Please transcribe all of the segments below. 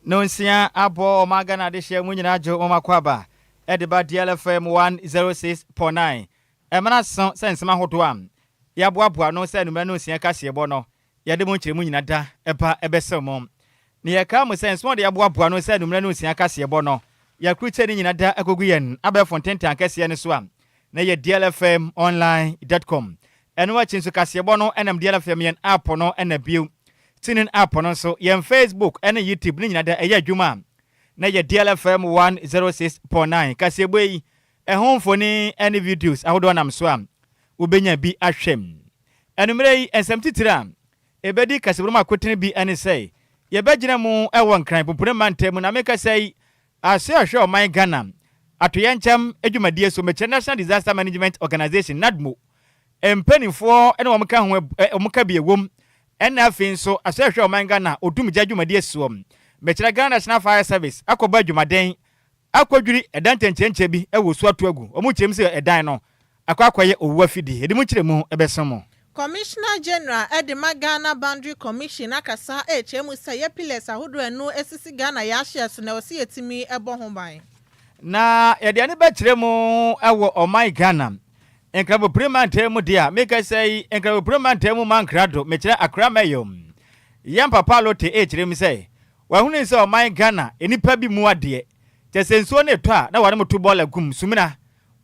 Nonsia abɔ ɔman Ghana adehyeɛ mu nyinaa dwo mo makɔ aba ɛde ba DLFM 106.9. Ɛmana so sɛ nsɛm ahodoɔ a yɛaboaboa no sɛ anwummerɛ nonsia kaseɛbɔ no yɛde mo nkyerɛmu nyina da ɛba ɛbɛsɛw mo. Na yɛka mo sɛ nsɛm a yɛaboaboa no sɛ anwummerɛ nonsia kaseɛbɔ no yɛakurukyɛ ne nyina da akogu yɛn abɛɛfo ntenten akɛseɛ no so a na yɛ dlfmonline.com. Ɛno akyi nso, kaseɛbɔ no ɛnam DLFM yɛn app no ɛna bio TuneIn app no nso, yɛn Facebook ɛne YouTube ne nyina da ɛyɛ adwuma a na yɛ DLFM 106.9. Kaseɛbɔ yi ɛho mfoni ɛne videos ahodoɔ nam so a wobɛnya bi ahwɛ m. Ɛnummerɛ yi, nsɛm titiri a ɛbɛdi kaseɛbɔ mu akotene bi ɛne sɛ yɛbɛgyina mu ɛwɔ Nkran Pumpuni mantam mu, na mekasa yi ase ahwɛ ɔman Ghana atoyɛnkyɛm adwumadie so, mekyerɛ National Disaster Management Organization, NADMO mpanimfoɔ ɛne wɔn ka ho, wɔn ka bi ɛwom, ɛna afei nso ase ahwɛ ɔman Ghana odumgya adwumadie soɔ, mekyerɛ Ghana National Fire Service, akɔbɔ adwumaden akɔdwiri ɛdan nkyɛnkyɛnkyɛn bi ɛwɔ so ato agu. Wɔn kyerɛ mu sɛ ɛdan no akɔ akɔyɛ owu afidie. Yɛde mu kyerɛ mu ɛbɛso mo. Commissioner General ɛde ma Ghana Boundary Commission akasa ɛrekyerɛ mu sɛ yɛ pillars ahodoɔ ɛno esisi Ghana yɛahyɛ so na wɔsi yɛtumi ɛbɔ ho ban. Na yɛde ani bɛkyerɛ mu ɛwɔ ɔman Ghana Nkrabopire mantam mu deɛ a meka sɛ yi Nkrabopire mantam mu mankrado, mekyerɛ Accra Mayor yɛn papa Lote, ɛrekyerɛ mu sɛ wahunu sɛ ɔman Ghana nnipa bi mu adeɛ kyɛ sɛ nsuo no ɛtɔ a na wɔne mo to bɔɔla gum sumina,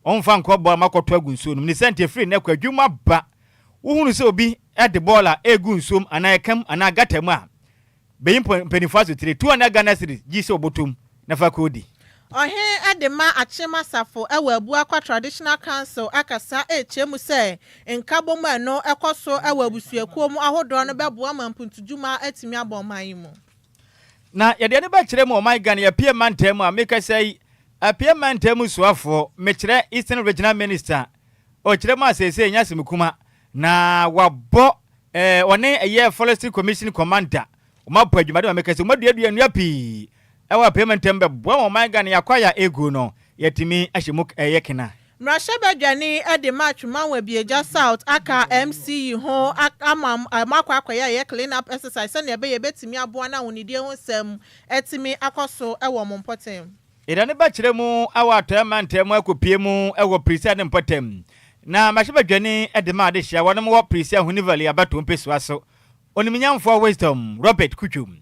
ɔmfa nkɔ bɔɔla ma akɔtɔ agu nsuo no mu. Ne sɛ nti efiri nnɛ kɔ adwuma ba wohunu sɛ obi de bɔɔla egu nsuom anaa ɛkam anaa gutter mu a, bɛyi mpanimfoɔ asotire 200 Ghana cedis gyi sɛ ɔbɔtɔm na fa kɔɔdi. Ɔhen de ma Akyem Asafo ɛwɔ Abuakwa Traditional Council akasa ɛrekyerɛ mu sɛ nkabom ɛno ɛkɔ so ɛwɔ abusuakuo mu ahodoɔ no bɛboa ma mpuntudwuma atumi abɔ ɔman yi mu. Na yɛde ani bɛkyerɛ mu ɔman Ghana yɛpie mantam mu a mekasa yi apie mantam mu soafoɔ, mekyerɛ Eastern Regional Minister, ɔkyerɛ mu a seesei nya asɛm kuma na wabɔ ɔne ɛyɛ Forestry Commission commander wɔn abɔ adwumade ma mekasa wɔn aduadua nnua pii ɛwɔ apie mantam bɛboa wɔn ɔman Ghana yɛakɔ a egu no yɛtumi ahyɛ mu ɛyɛ kena. Mmarahyɛbadwani de ma Atwima Nwabiagya South aka MCE ho ama akɔ akɔyɛ a ɛyɛ clean up exercise sɛnea ɛbɛyɛ ɛbɛtumi aboa no ahonidie ho nsɛm ɛtumi akɔ so ɛwɔ mo mpɔtam. Yɛde ne bɛkyerɛ mu awɔ atɔɛ mantam mu akɔpie mu ɛwɔ Pirisia ne mpɔtam, na mmarahyɛbadwani de ma adehyia wɔnom wɔ Pirisia Huni Valley abatoɔ mpɛsua so, onimnyamfoɔ Wisdom Robert Kutwum,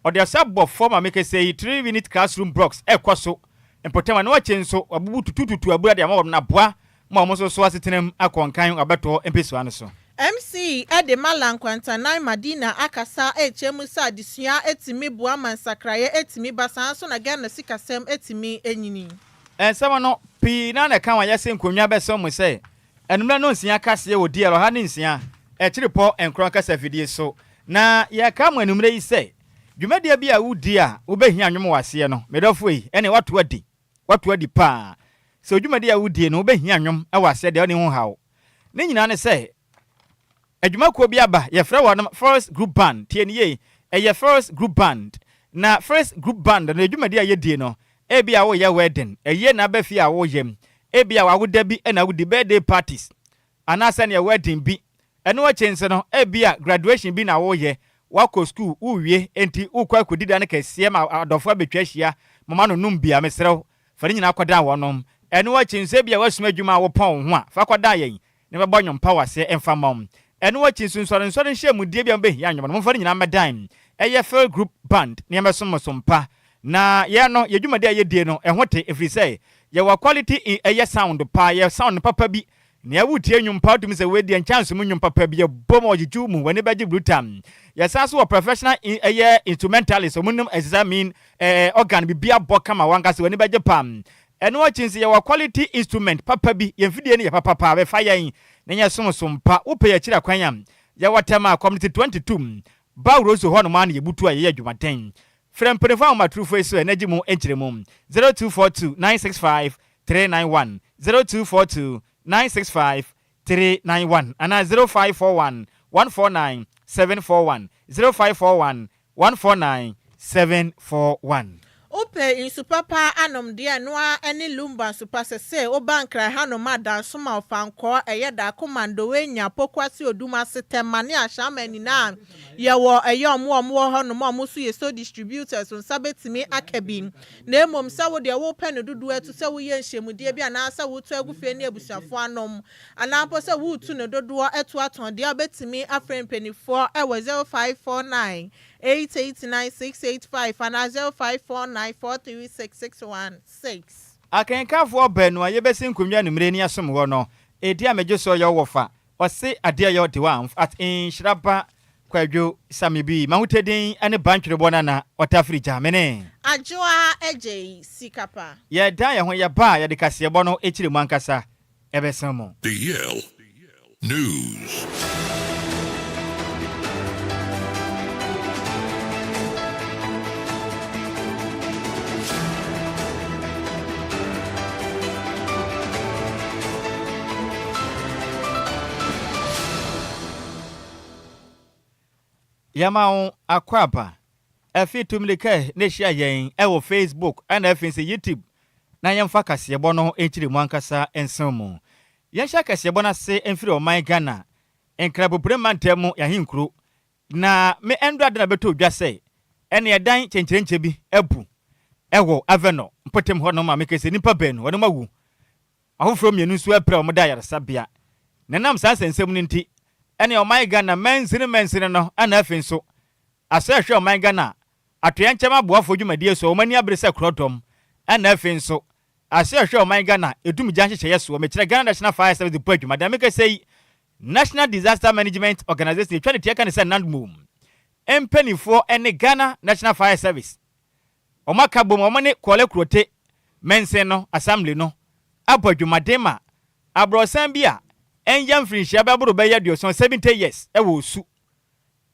ɔde ɔsa bɔ fam a mekɛsɛ yi three unit classroom blocks ɛkɔ so mpɔtam a na wakye nso wabubu tutututu abura de ama wɔn naboa ma wɔn nso so asetenam akɔ nkan abɛtɔ mpɛsua no so. MCE de ma La Nkwantanang Madina akasa ɛrekyerɛ mu sɛ adesua etumi boa ma nsakraeɛ etumi ba, saa nso na Ghana sikasɛm etumi enyini. Nsɛm no pii na na ɛka wɔn ayɛsɛ nkonnwa bɛsɛn mu sɛ ɛnumɛ no nsia kaseɛ wɔ DL 106.9 kasa fidie so. Na yɛka mo anummerɛ yi sɛ dwumadie bi a wodi a wobɛhia nnwom wɔ aseɛ no, medɔfo yi, ɛne wato adi, wato adi paa sɛ dwumadie a wodie no wobɛhia nnwom wɔ aseɛ deɛ, ɔne ho haw ne nyinaa ne sɛ adwumakuo bi aba, yɛfrɛ wɔn First Group Band. Tie ne yie, ɛyɛ First Group Band. Na First Group Band no, adwumadie a yɛdie no, ebi a woyɛ wedding, ɛyie na aba fie a woyɛ, ebi a wawoda bi ɛna wodi birthday parties anaasɛ neɛ wedding bi, ɛno akyi nso no ebi a graduation bi na woyɛ, wakɔ school wowie nti wokɔ akɔdi da no kɛseɛ ma adɔfoɔ abɛtwa ahyia mama no nom bia, mesrɛ fa ne nyinaa kɔdan wɔnom. Ɛno akyi nso, ebi a wasoma adwuma a wopɔn wo ho a, fa kɔdan yɛn na bɛbɔ nnwompa wɔ aseɛ ɛmfa ma wo. Ɛno akyi nso, nsɔre nsɔre nhyɛ bi a mobɛhia nnwom no, momfa no nyinaa mmɛdan ɛyɛ Phil Group Band na yɛmɛsom so mpa. Na yɛn no yɛ dwumadi a yɛdie no ɛho te, ɛfiri sɛ yɛwɔ quality, ɛyɛ sound paa, yɛ sound papa bi nea wotie nnwom pa wotumi sɛ wɔadi nkyɛnso mu nnwom papa bi yɛbɔ ma ɔgyegye mu, w'ani bɛgye brutam. Yɛsan so wɔ professional ɛyɛ instrumentalist, ɔmo nim ɛsesa mean organ bibi abɔ kama, wankasa w'ani bɛgye pam. Ɛno akyi nso, yɛwɔ quality instrument papa bi, yɛn fidie no yɛ papapa. Bɛfa yɛn na yɛ som so mpa. Wopɛ yɛ akyiri akwan a, yɛwɔ Tɛma Community 22 Bawuro so hɔ nom a na yɛbutu a yɛyɛ adwumaden. Frɛ mpanimfoɔ ahomatorofo yi so ɛna gye mu nkyerɛ mu 0242 965 391, 0242 965 391 anaa 0541 149 741, 0541 149 741. Wopɛ Wopɛ nsu papa anom deɛ, ɛno ara ne Lumba nsu pa. Sese woba Nkran hanom a, Dansoma, Ɔfankɔɔ, ɛyɛ Daakoma, Ndowe, Pokuase, Odumase, Tɛma ne Ahyɛnma nyinaa yɛwɔ. Ɛyɛ ɔmo a ɔmo wɔ hɔnom a ɔmo nso yɛ so distributors nsa bɛtumi aka bi. Na mmom sɛ wo deɛ wopɛ no dodoɔ atu sɛ woyɛ nhyiamudeɛ bi anaasɛ wotu agu fie ne abusuafoɔ anom, anaa mpo sɛ woretu no dodoɔ atu atɔn deɛ, wobɛtumi afrɛ mpanimfoɔ ɛwɔ 0549 889 685 anaa 0549 436 616. Akenkanfoɔ baanu a yɛbɛsi nkonnwa numere ni asom hɔ no, ɛdi a megye so yɛ wɔ fa ɔse adeɛ yɛ ɔde wa at Nhyiraba Kwadwo Same bi mahotadin ne bantwerebɔ nana ɔtafiri gyamene. Adwoa Agye Sikapa. Yɛda yɛn ho, yɛba a yɛde kaseɛbɔ no akyiri mu ankasa ɛbɛsan mu. The Yale News. Yɛma wo akɔ aba afi tumlika na ahyia yɛn ɛwɔ Facebook ɛna afei sɛ YouTube, na yɛmfa kaseɛbɔ no nkyiri mu ankasa nsan mu. Yɛnhyɛ kaseɛbɔ no ase mfiri ɔman Ghana Nkrabopire mantam mu yɛahenkuro, na me ɛndo ade na bɛtɔ dwa sɛ ɛne ɛdan kyɛnkyerɛnkyɛ bi abu ɛwɔ Avenor mpɔtam hɔ nom a meka sɛ nnipa 2 wɔnom awu, afoforɔ 2 nso apira a wɔda ayaresabea. Na nam saa nsɛnsɛm no nti, ɛne ɔman Ghana mansini mansini no ɛna afei nso asɛ ɛhwɛ ɔman Ghana atoyɛnkyɛm aboafoɔ dwumadie so a wɔn ani abere sɛ korɔdɔm, ɛna afei nso asɛ ɛhwɛ ɔman Ghana edumgya nhyehyɛeɛ soɔ, mekyerɛ Ghana National Fire Service bɔ adwuma meka sɛ yi National Disaster Management Organization, etwa ne tia ka ne sɛ NADMO mpanimfoɔ ne Ghana National Fire Service wɔn aka bom, wɔn ne Korle Klottey Mansin no Assembly no abɔ adwumaden ma aborɔsan bi a ɛnyɛ mfirinhyia bɛboro bɛyɛ 70, 70 years, ɛwɔ Osu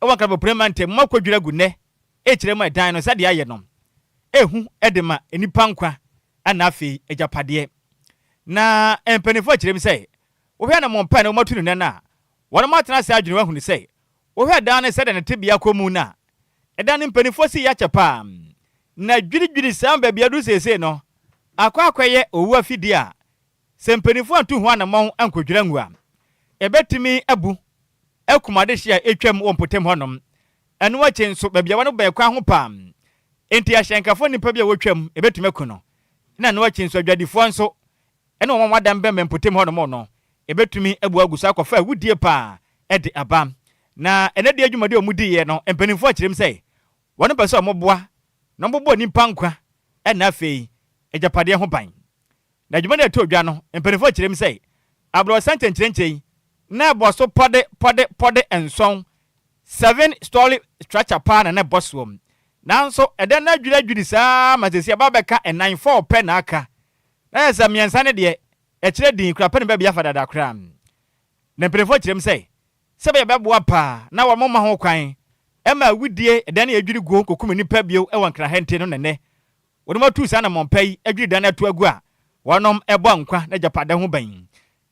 ɛwɔ Nkrabopire mantam mu akɔdwira gu nnɛ. Ɛkyerɛ mu ɛdan no sɛdeɛ ayɛ no ehu ɛde ma nipa nkwa ɛna afei agyapadeɛ. Na mpanimfoɔ akyerɛ mu sɛ wohwɛ na mo mpa na wɔatu ne nan a wɔn mo atena ase adwene wahunu sɛ wohwɛ dan no sɛdeɛ ne tebea kɔ mu no a, ɛdan no mpanimfoɔ si yɛ akyɛ paa na dwiridwiri saa baabi aduru seesei no akɔ akɔyɛ owu afidie a sɛ mpanimfoɔ antu ho anammɔn ankɔdwira ngu a, ɛbɛtumi abu akum adehye a ɛtwam wɔ mpɔtam hɔnom. Ɛno akyi nso, baabi a wɔn bɛn kwan ho paa nti ahyɛnkafoɔ nnipa bi a wɔtwam ɛbɛtumi aku no, na ɛno akyi nso adwadifoɔ nso ɛne wɔn wadan bɛnbɛn mpɔtam hɔnom no, ɛbɛtumi abu agu so akɔfa awudie paa ɛde aba. Na ɛnɛ deɛ adwumadi a wɔn diiɛ no, mpanimfoɔ akyerɛ mu sɛ wɔn pɛ sɛ wɔboa na wɔbobɔ nipa nkwa ɛna afei agyapadeɛ ho ban. Na adwuma no ɛtɔ dwa no, mpanimfoɔ akyerɛ mu sɛ aborɔsan kyɛnkyerɛnkyɛn yi na ɛbɔ so pɔde pɔde pɔde nson, seven story structure paa na na ɛbɔ soɔ, nanso ɛdan no adwiri adwiri saa ma sɛsi aba bɛka ɛnan, four pɛ na aka, na yɛ sɛ mmiɛnsa no deɛ ɛkyerɛ din kura pɛ ne baabi afa dada koraa. Na mpanimfoɔ kyerɛ mu sɛ sɛ bɛyɛ bɛboa paa na wɔn ma ho kwan ɛma awudie ɛdan no yɛ adwiri guo kokum nipa bio ɛwɔ Nkrahɛnte no nɛnɛ wɔn atu saa na mɔmpa yi adwiri dan no ato agu a wɔnom ɛbɔ nkwa na agyapadeɛ ho ban.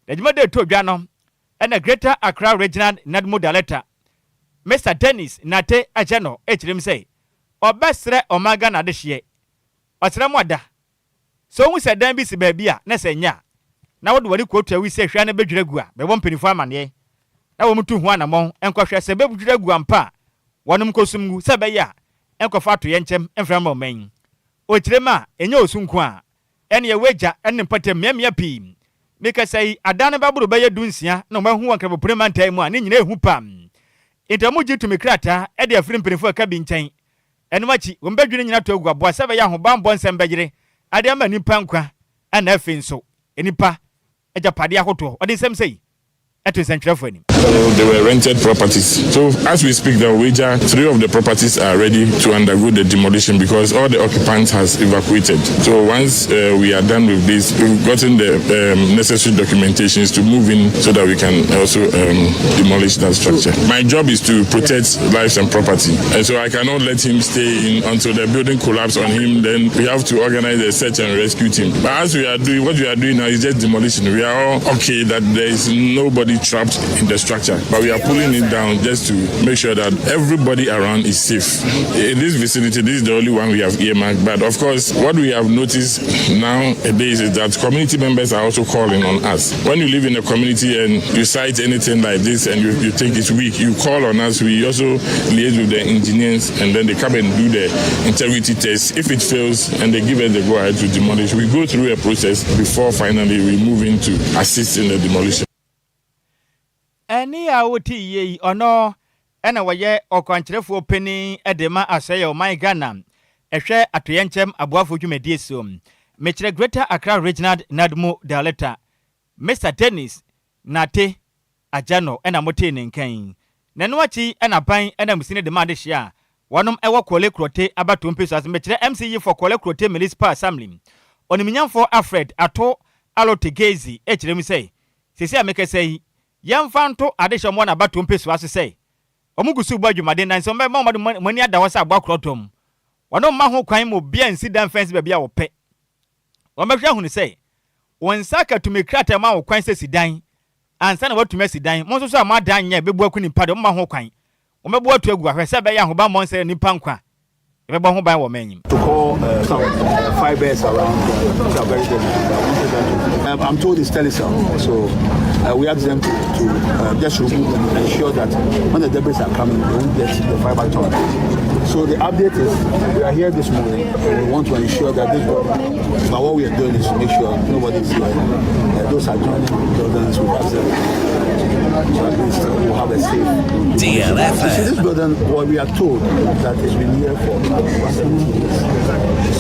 Na adwuma de ɛtɔ dwa no, ɛna Greater Accra Regional NADMO Director, Mr Dennis Nate akyɛ no ɛkyerɛ mu sɛ ɔbɛsrɛ ɔman Ghana adehyeɛ, ɔsrɛ mu ada sɛ ohun sɛ dan bi si baabi a na sɛ nya na wɔde wɔde kootu awi sɛ hwɛ no bɛdwira gu a, bɛbɔ mpanimfoɔ amanneɛ na wɔn tu ho anammɔn nkɔhwɛ sɛ bɛdwira gu ampa a, wɔnom nkɔsum gu sɛ ɛbɛyɛ a nkɔfa ato yɛn nkyɛm mfra ma ɔman yi. Ɔkyerɛ mu a ɛnyɛ Osu nko a ɛne ɛwɔ agya ɛne mpɔtam mmeammea pii. Mekasa yi, adan no bɛboro bɛyɛ 16 na wɔahu wɔ Nkrabopire mantam mu a ne nyinaa ehu pam. Nti wɔn gye tumi krataa ɛde afiri mpanimfoɔ a ɛka bi nkyɛn. Ɛno akyi wɔn bɛdwene nyina to agu aboa sɛ ɛbɛyɛ ahobanbɔ nsɛm bɛyere ade ama nipa nkwa ɛna afei nso nipa agyapadeɛ ahodoɔ. Ɔde nsɛm sɛ yi ɛto nsɛntwerɛfoɔ anim. So they were rented properties. So as we speak now, Weija, three of the properties are ready to undergo the demolition because all the occupants has evacuated. So once we are done with this, we've gotten the necessary documentations to move in so that we can also demolish that structure. My job is to protect lives and property. And so I cannot let him stay in until the building collapse on him. Then we have to organize a search and rescue team. But as we are doing, what we are doing now is just demolition. We are all okay that there is nobody already trapped in the structure. But we are pulling it down just to make sure that everybody around is safe. In this vicinity, this is the only one we have earmarked. But of course, what we have noticed nowadays is that community members are also calling on us. When you live in a community and you cite anything like this and you think it's weak, you call on us. We also liaise with the engineers and then they come and do the integrity test. If it fails and they give us the go ahead to demolish, we go through a process before finally we move in to assist in the demolition. Ɛne a wote yie yi, ɔno ɛna wɔyɛ ɔkwankyerɛfoɔ panin de ma asɛeɛ ɔman Ghana ɛhwɛ atoyɛnkyɛm aboafo dwumadie so, mekyerɛ Greater Accra Regional NADMO Director, Mr Dennis Nate Agyano, ɛna motee ne nkan. Na ɛno akyi ɛna ban ɛna musini de ma adehyɛ a wɔnom ɛwɔ Korle Klottey abatoɔ mpɛ ase, mekyerɛ MCE for Korle Klottey Municipal Assembly, ɔnimnyamfoɔ Alfred Ato Allotey Gezi, ɛkyerɛ mu sɛ sisi a mekasa yi, yɛmfa nto adehyɛ ɔmo n'abatoɔ mpɛ so ase sɛ ɔmo gu so bɔ adwumaden na nsɛm bɛma ɔmo ani ada hɔ sɛ aboa korɔtɔm. Wɔn mma ho kwan ma obiara nsi dan fɛnsi baabi a wɔpɛ. Wɔn bɛhwɛ ahunu sɛ wɔn nsa ka tumi krataa ma wɔ kwan sɛ si dan ansa na wɔatumi asi dan. Mo nso so a mo adan nyɛ bɛbu aku nipa deɛ, ɔmo ma ho kwan, wɔn bɛbu atu agu ahwɛ sɛ ɛbɛyɛ ahobammɔ nsɛ nipa nkwa yɛbɛbɔ ho ban wɔ mɛnyim. To call some fibers around which are very dangerous. I wanted them to, I'm told it's Telecel, so we asked them to just remove them and ensure that when the debris are coming, they won't get the fiber torn. So the update is we are here this morning and we want to ensure that this building, but what we are doing is to make sure nobody is here. Those adjoining buildings we have them. So at least we'll have a safe. DLFM. You see, this building, what we are told that it's been here for over 70 years.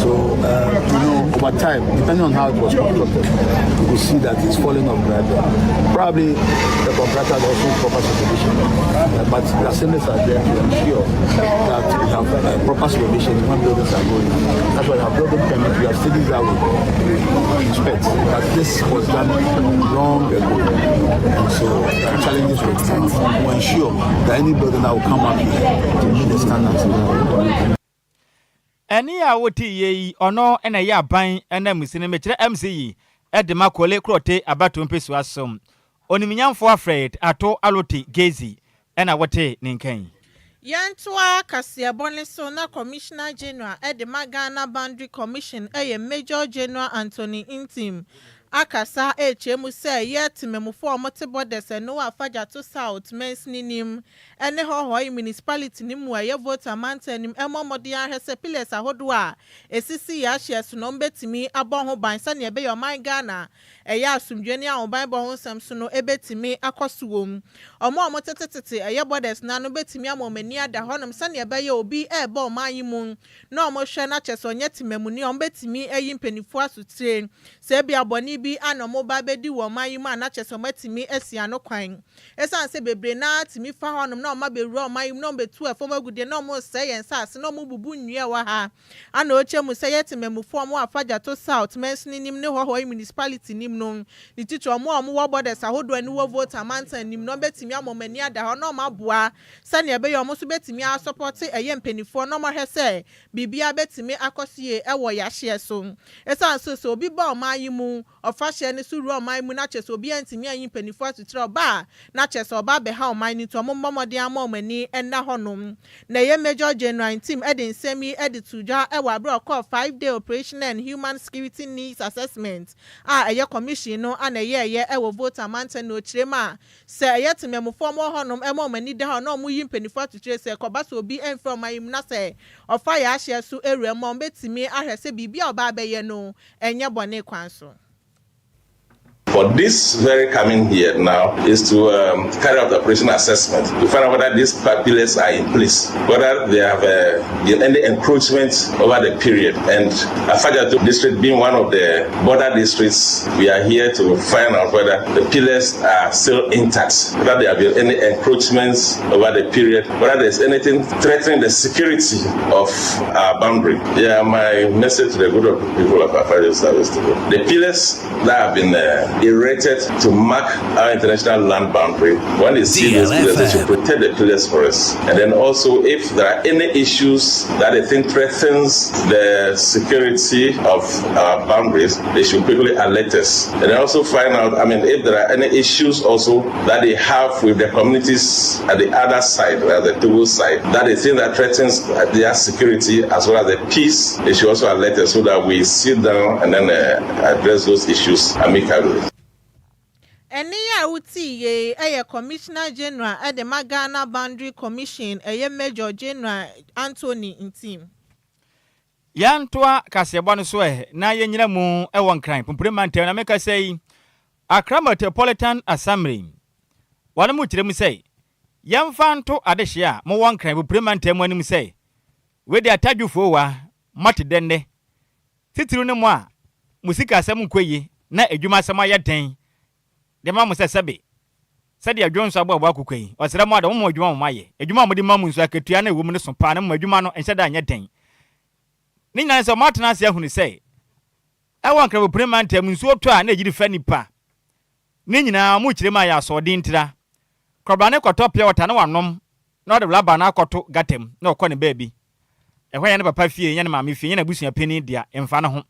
So, over time, depending on how it was constructed, you could see that it's falling off gradually. Probably the contractor also proper supervision. But the assemblies are there to ensure that we have proper supervision when buildings are going. That's why we have building permits, we have studies that we inspect. But this was done long ago. And so challenges will come. We ensure that any building that will come up here to meet the standards. Ɛne a wote yie yi, ɔno ɛna ɛyɛ aban ɛna musini, mekyerɛ MCE ɛde ma Korle Klottey abatoɔ mpɛsua so, onimnyamfoɔ Alfred Ato Allotey Gezi, ɛna wɔte ne nkan. Yɛntoa kaseɛbɔ ne so na Commissioner General ɛde ma Ghana Boundary Commission, ɛyɛ Major General Anthony Ntim, akasa ekyir mu sɛ yɛ temamufoɔ a wɔte borders ɛno wɔ Afadjato South mansini nim ɛne Hohoe Municipality ne mu a ɛyɛ Volta mantam nim, ɛmmɔ mmɔden ahwɛ sɛ pillars ahodoɔ a esisi yɛ ahyɛ so na wɔbɛtumi abɔ ho ban sɛnea ɛbɛyɛ ɔman Ghana ɛyɛ asomdwe ne ahobanbɔ ho nsɛm so no ɛbɛtumi akɔ so wɔ mu. Ɔmo a wɔtetetete ɛyɛ borders n'ano bɛtumi ama wɔn ani ada hɔnom sɛnea ɛbɛyɛ obi ɛɛbɔ ɔman yi mu na wɔn hwɛ n'akyɛ sɛ ɔnyɛ temamuni a, wɔn bɛtumi ayi mpanimfoɔ asotire sɛ ebi abɔne bi ana wɔn ba bɛdi wɔ ɔman yi mu a, n'akyɛ sɛ wɔn atumi asi ano kwan, ɛsiane sɛ bebree naa tumi fa hɔnom na wɔn abɛwura ɔman yi mu na wɔn bɛtu ɛfam agudeɛ na wɔn resɛe yɛn nsaase na wɔn bubu nnua wɔ ha. Ana ɔkyɛ mu sɛ yɛ temamufoɔ wɔn Afadjato South mansini nim ne Hohoe Municipality nim no, ne titiri wɔn a wɔwɔ borders ahodoɔ ani wɔ Volta mantam nim na wɔn bɛtumi ama wɔn ani ada hɔ na wɔn aboa sɛnea ɛbɛyɛ wɔn nso bɛtumi asɔpɔte ɛyɛ mpanimfoɔ na wɔn ahwɛ sɛ biribiara bɛtumi akɔ so yie ɛwɔ yɛahyeɛ so, ɛsiane so sɛ obi ba ɔman yi mu, ɔfa hyɛ ne so wura ɔman mu na kyerɛ sɛ obiara ntumi anyi mpanimfoɔ asotire, ɔba a na kyerɛ sɛ ɔba abɛha ɔman no, nti ɔmo mmɔ mmɔden ama ɔmo ani ɛnna hɔnom. Na ɛyɛ Major General Ntim ɛde nsɛm yi ɛde to dwa ɛwɔ abere ɔkɔɔ 5-day operation and human security needs assessment a ɛyɛ commission no ana ɛyɛ ɛwɔ Volta mantam, na okyerɛ mu a sɛ ɛyɛ temamufoɔ mo hɔnom ɛma ɔmo ani da hɔ na ɔmo yi mpanimfoɔ atotire sɛ kɔba sɛ obi ɛmfrɛ ɔman yi mu na sɛ ɔfa yɛ ahyɛ so ewura mu a, ɔmo bɛtumi ahwɛ sɛ biribi a ɔba abɛyɛ no ɛnyɛ bɔne kwan so. For this very coming here now is to carry out operation assessment to find out whether these pillars are in place, whether they have been any encroachment over the period. And Afadjato district being one of the border districts, we are here to find out whether the pillars are still intact, whether there have been any encroachments over the period, whether there's anything threatening the security of our boundary. Yeah, my message to the good of people of Afadjato is to the pillars that have been erected to mark our international land boundary. When they see those pillars, they should protect the pillars for us. And then also, if there are any issues that they think threatens the security of our boundaries, they should quickly alert us. And then also find out, I mean, if there are any issues also that they have with the communities at the other side, the Togo side, that they think that threatens their security as well as the peace, they should also alert us so that we sit down and then address those issues amicably. Ɛnne a wotii yei yɛ Commissioner General de ma Ghana Boundary Commission ɛyɛ Major General Anthony Ntim. Yɛntoa kaseɛbɔ no so ɛ na yɛnyina mu wɔ Nkran Pumpuni Mantam na mekasa yi Accra Metropolitan Assembly wɔn mu kyerɛ mu sɛ yɛmfa nto adehyeɛ a mowɔ Nkran Pumpuni Mantam mu anim sɛ wei de atadwofoɔ wa moate dɛ nnɛ titiriw ne mo a mo sika asɛm nkɔ yie na adwuma asɛm ayɛ den de ma mo sɛ sɛbe sɛdeɛ dwonso aboaboa akokɔ yi ɔsrɛ mo ada mo adwuma mo ayɛ adwuma a mode ma mu nso akatua no ɛwɔ mu no so paa na mo adwuma no nhyɛ da nyɛ den. Ne nyinaa sɛ ɔmo atena ase ahunu sɛ ɛwɔ Nkrabopire mantam nsuo tɔ a na ɛgyiri fa nipa ne nyinaa mo kyerɛ mu a yɛ asoɔden ntira kɔbrane kɔtɔ pure water na wanom na ɔde rubber no akɔto gutter mu na ɔkɔ ne baabi. Ɛhɔ yɛ ne papa fie, nyɛ ne maame fie, nyɛ n'abusua panin dea, mfa ne ho.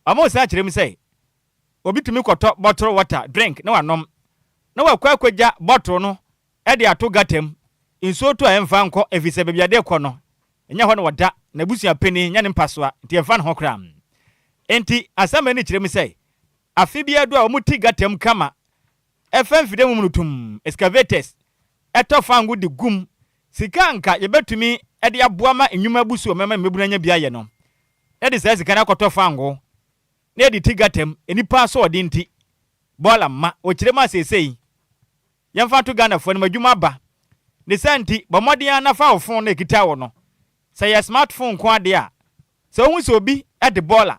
Ɔmo san kyerɛ mu sɛ obi tumi kɔtɔ bottle water drink na wanom na wakɔ akɔgya bottle no de ato gutter mu. Nsuo tɔ a ɛmfa nkɔ ɛfiri sɛ baabi ade kɔ no ɛnyɛ hɔ na wɔda, n'abusua panin nyɛ ne mpasoa nti ɛmfa ne ho koraa. Nti asɛm ani kyerɛ mu sɛ afe biara do a wɔn ti gutter mu kama ɛfɛ mfidie mu no tum excavators ɛtɔ fango de gum sika nka yɛbɛtumi de aboa ma nnwuma bu so mɛma mmabunu anya bi ayɛ no ɛde saa sika no akɔtɔ fango na yɛde ti gutter mu. Nnipa asoɔden nti bɔɔla mma wɔkyerɛ mu aseesei yɛmfa to Ghanafoɔ no adwuma aba ne sa nti bɔ mmɔden ara nafa wo phone no ekita wɔ no sɛ yɛ smartphone nko adeɛ a sɛ wohu sɛ obi de bɔɔla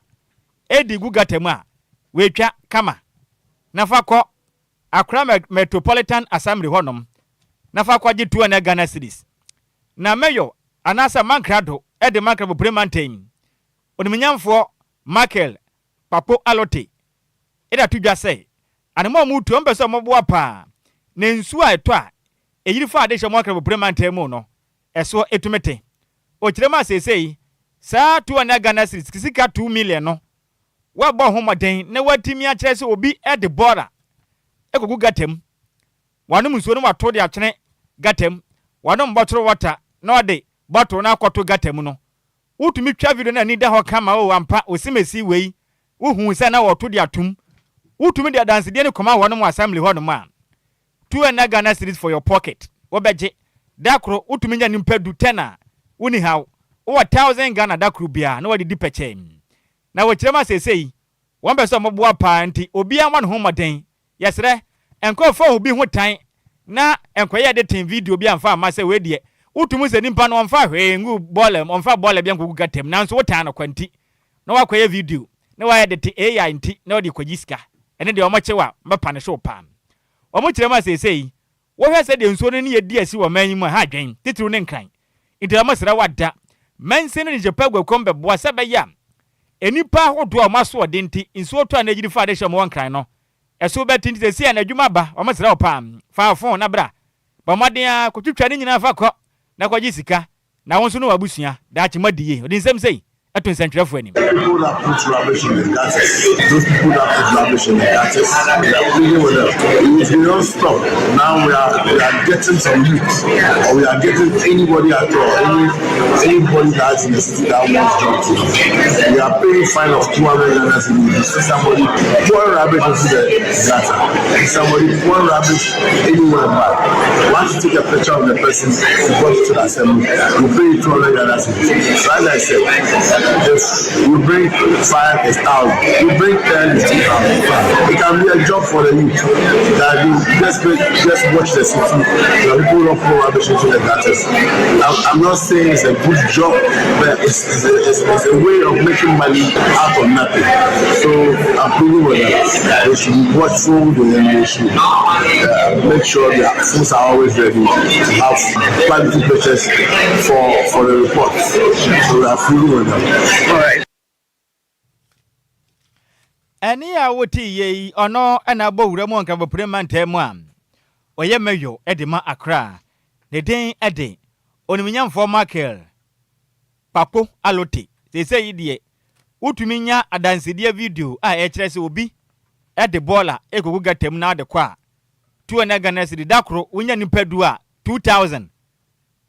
ɛdi gu gutter mu a wɔatwa kama na fa kɔ Accra Metropolitan Assembly hɔnom na fa kɔgye 200 Ghana cedis. Na mayor anaasɛ mankrado de mankra bopire mantam onimnyamfoɔ Michael Kpakpo Alote ɛde ato dwa sɛ anema a ɔmo tu ɔmo pɛ sɛ ɔmo paa na nsuo a ɛtɔ a ɛyiri fa ade hyɛ mo akra bopire mantam mu no ɛsoɔ ɛtumi te. Ɔkyerɛ mu a seesei saa 200 Ghana cedis sika 2 million no wɔabɔ ho mmɔden na watumi akyerɛ sɛ obi de bɔɔla ɛkɔgu gutter mu, wanom nsuo no wato de atwene gutter mu, wanom bottle water na ɔde bottle no akɔto gutter mu no wotumi twa video no ani da hɔ kama o ampa osimesi wei wohu sɛ na wɔto de atom wotumi de adansedeɛ no kɔma wɔnom assembly hɔnom a 200 Ghana cedis for your pocket wɔbɛgye. Da koro wotumi nya nipa du 10 a woni haw wowɔ 1,000 Ghana da koro biara na wɔde di pɛkyɛm na wɔkyerɛ mu aseesei wɔn bɛ sɛ ɔmoboa paa nti obiara mmɔ ne ho mmɔden. Yɛsrɛ nkɔɔfo obi ho tan na nkɔyɛ de ten video bi amfa ama sɛ wei deɛ wotumi sɛ nipa no ɔmfa hwee ngu bɔɔla mu ɔmfa bɔɔla bi ankɔgu gutter mu nanso wotan no kwa nti na wakɔyɛ video na wayɛ de te AI nti na wɔde kɔgye sika. Ɛne deɛ ɔmɔkye wa mbɛpa ne so paa. Ɔmo kyerɛ mu aseesei wɔhwɛ sɛ deɛ nsuo no ne yɛdi asi wɔ man yi mu a ha adwen titiriw ne Nkran nti ɔmo srɛ wada mansin no ne gyapa aguakuom bɛboa sɛ bɛyɛ a nnipa ahodoɔ a ɔmo asoɔden nti nsuo tɔ a na agyiri fa ade hyɛ ɔmo wɔ Nkran no ɛso bɛti nti sɛsi a n'adwuma ba ɔmo srɛ wo paa fa phone na bra bɔ mmɔden a kɔtwitwa ne nyinaa fa kɔ na kɔgye sika na wo nso no w'abusua daakye mo adi yie. Ɔde nsɛm sɛi ɛto nsɛntwerɛfoɔ anim. People that put rubbish in the gutters, those people that put rubbish in the gutters, we are pleading with them. If they don't stop, now we are getting some youth, or we are getting anybody at all, anybody that's in the city that wants job to do. We are paying fine of 200 Ghana cedis. You see somebody pouring rubbish into the gutter, somebody pouring rubbish anywhere bad. Once you take a picture of the person, you go to the assembly, you pay 200 Ghana cedis. So as I said, if you bring five, it's thousand. You bring 10, it's 2,000. It can be a job for the youth that you just watch the city. The people don't pour rubbish into the gutters. I'm not saying it's a good job, but it's a way of making money out of nothing. So I'm pleading with them. They should be watchful and they should make sure their phones are always ready to have quality pictures for the reports. So we are pleading with them. All right. Ɛnne a wotee yei, ɔno na abɔ wura mu wɔ Nkrabopire mantam mu a ɔyɛ Mayor de ma Accra. Ne din de Onimnyamfoɔ Michael Kpakpo Allotey. Seesei yi deɛ, wotumi nya adansedie video a ɛkyerɛ sɛ obi de bɔɔla rekɔgu gata mu na ɔde kɔ a, 200 Ghana cedi, da koro wonya nnipa du a, 2000.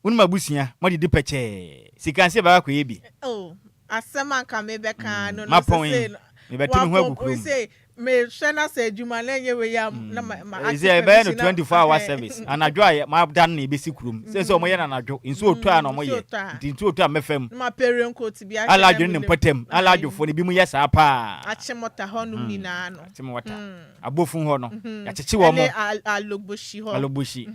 Wo ne m'abusua moadidi pɛkyɛɛ. Sika nso yɛbɛkɔ akɔyɛ bi. Oh, asɛm a nka mebɛka ara no no Mapɔn yi, sesei no mebɛte me ho agu wapɔn kurom. sei mehwɛ na sɛ adwuma no ɛnyɛ wei a na ma ma ate Sɛ yɛbɛyɛ no permission na 24 hour service. Anadwo a mada no na yɛbɛsi kurom. Sɛ sɛ wɔyɛ no anadwo, nsuo retɔ a na nsuo wɔyɛ. tɔ a Nti nsuo retɔ a mɛfa mu. na mapɛ raincoat bi ahyɛ na Alaadwo ne ne menam mpɔtam. ae Alaadwofoɔ no ebinom yɛ saa paa. akye mɔta hɔnom nyinaa no Akye mɔta. Abofun hɔ no, yɛakyekye wɔn. Ɛne Alogboshi hɔ. Alogboshi.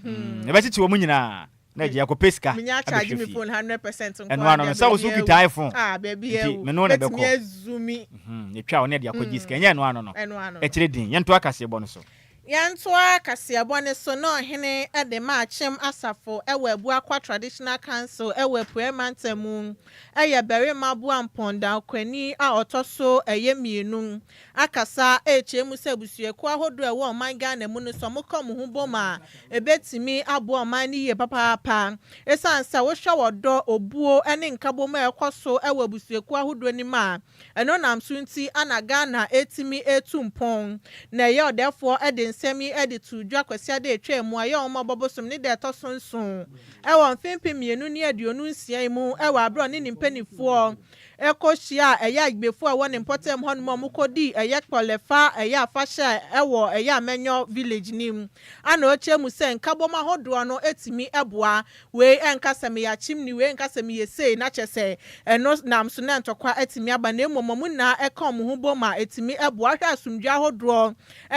Yɛbɛkyekye wɔn nyinaa. Na agye yɛakɔpɛ sika Menya charge abɛhwɛ me fie. phone 100% nko Ɛno ara ano no, deɛ sɛ wo so baabi wokita awu. iPhone. Ah, baabi Nti awu. me ne wo na Mɛtumi ɛbɛkɔ. azumi. Yɛtwa wo ne yɛde akɔgye sika. Ɛnyɛ ɛno ano no. Ɛno ano no. Ɛkyerɛ din. Yɛntoa kaseɛbɔ no so. Yɛntoa kaseɛbɔ no so na ɔhene de ma Akyem Asafo wɔ Abuakwa Traditional Council wɔ Apueɛ Mantam mu yɛ Barima Boampɔn Dankwani a ɔtɔ so ɛyɛ mmienu akasa rekyerɛ mu sɛ abusuakuo ahodoɔ a ɛwɔ ɔman Ghana mu no sɛ wɔka wɔn ho bom a ɛbɛtumi aboa ɔman no yie papaapa. Ɛsiane sɛ wohwɛ ɔdɔ, obuo ne nkabom a ɛkɔ so wɔ abusuakuo ahodoɔ no mu a, ɛno nam so nti na Ghana ɛtumi ɛtu mpɔn. Na ɛyɛ ɔdɛɛfoɔ de nsɛm yi de too dwa Kwasiada a ɛtwaa mu a ɛyɛ Ɔwɔmɔbɔ bosome ne da ɛtɔ so nson wɔ mfe 2026 yi mu wɔ aberɛ a ɔne ne mpaninfoɔ kɔhyiaa ɛyɛ Agbefo a ɛwɔ ne mpɔtam hɔnom a wɔkɔdii ɛyɛ Kpɔlɛfa ɛyɛ afahyɛ a ɛwɔ ɛyɛ Amenyo village no mu. Ana ɔkyerɛ mu sɛ nkabom ahodoɔ no tumi boa, wei nka sɛ meyɛ akyemni, wei nka sɛ meyɛ sei, na kyerɛ sɛ ɛno nam so na ntɔkwa atumi aba na mmom wɔn nyinaa ka wɔn ho bom a ɛtumi boa. Wohwɛ asomdwoeɛ ahodoɔ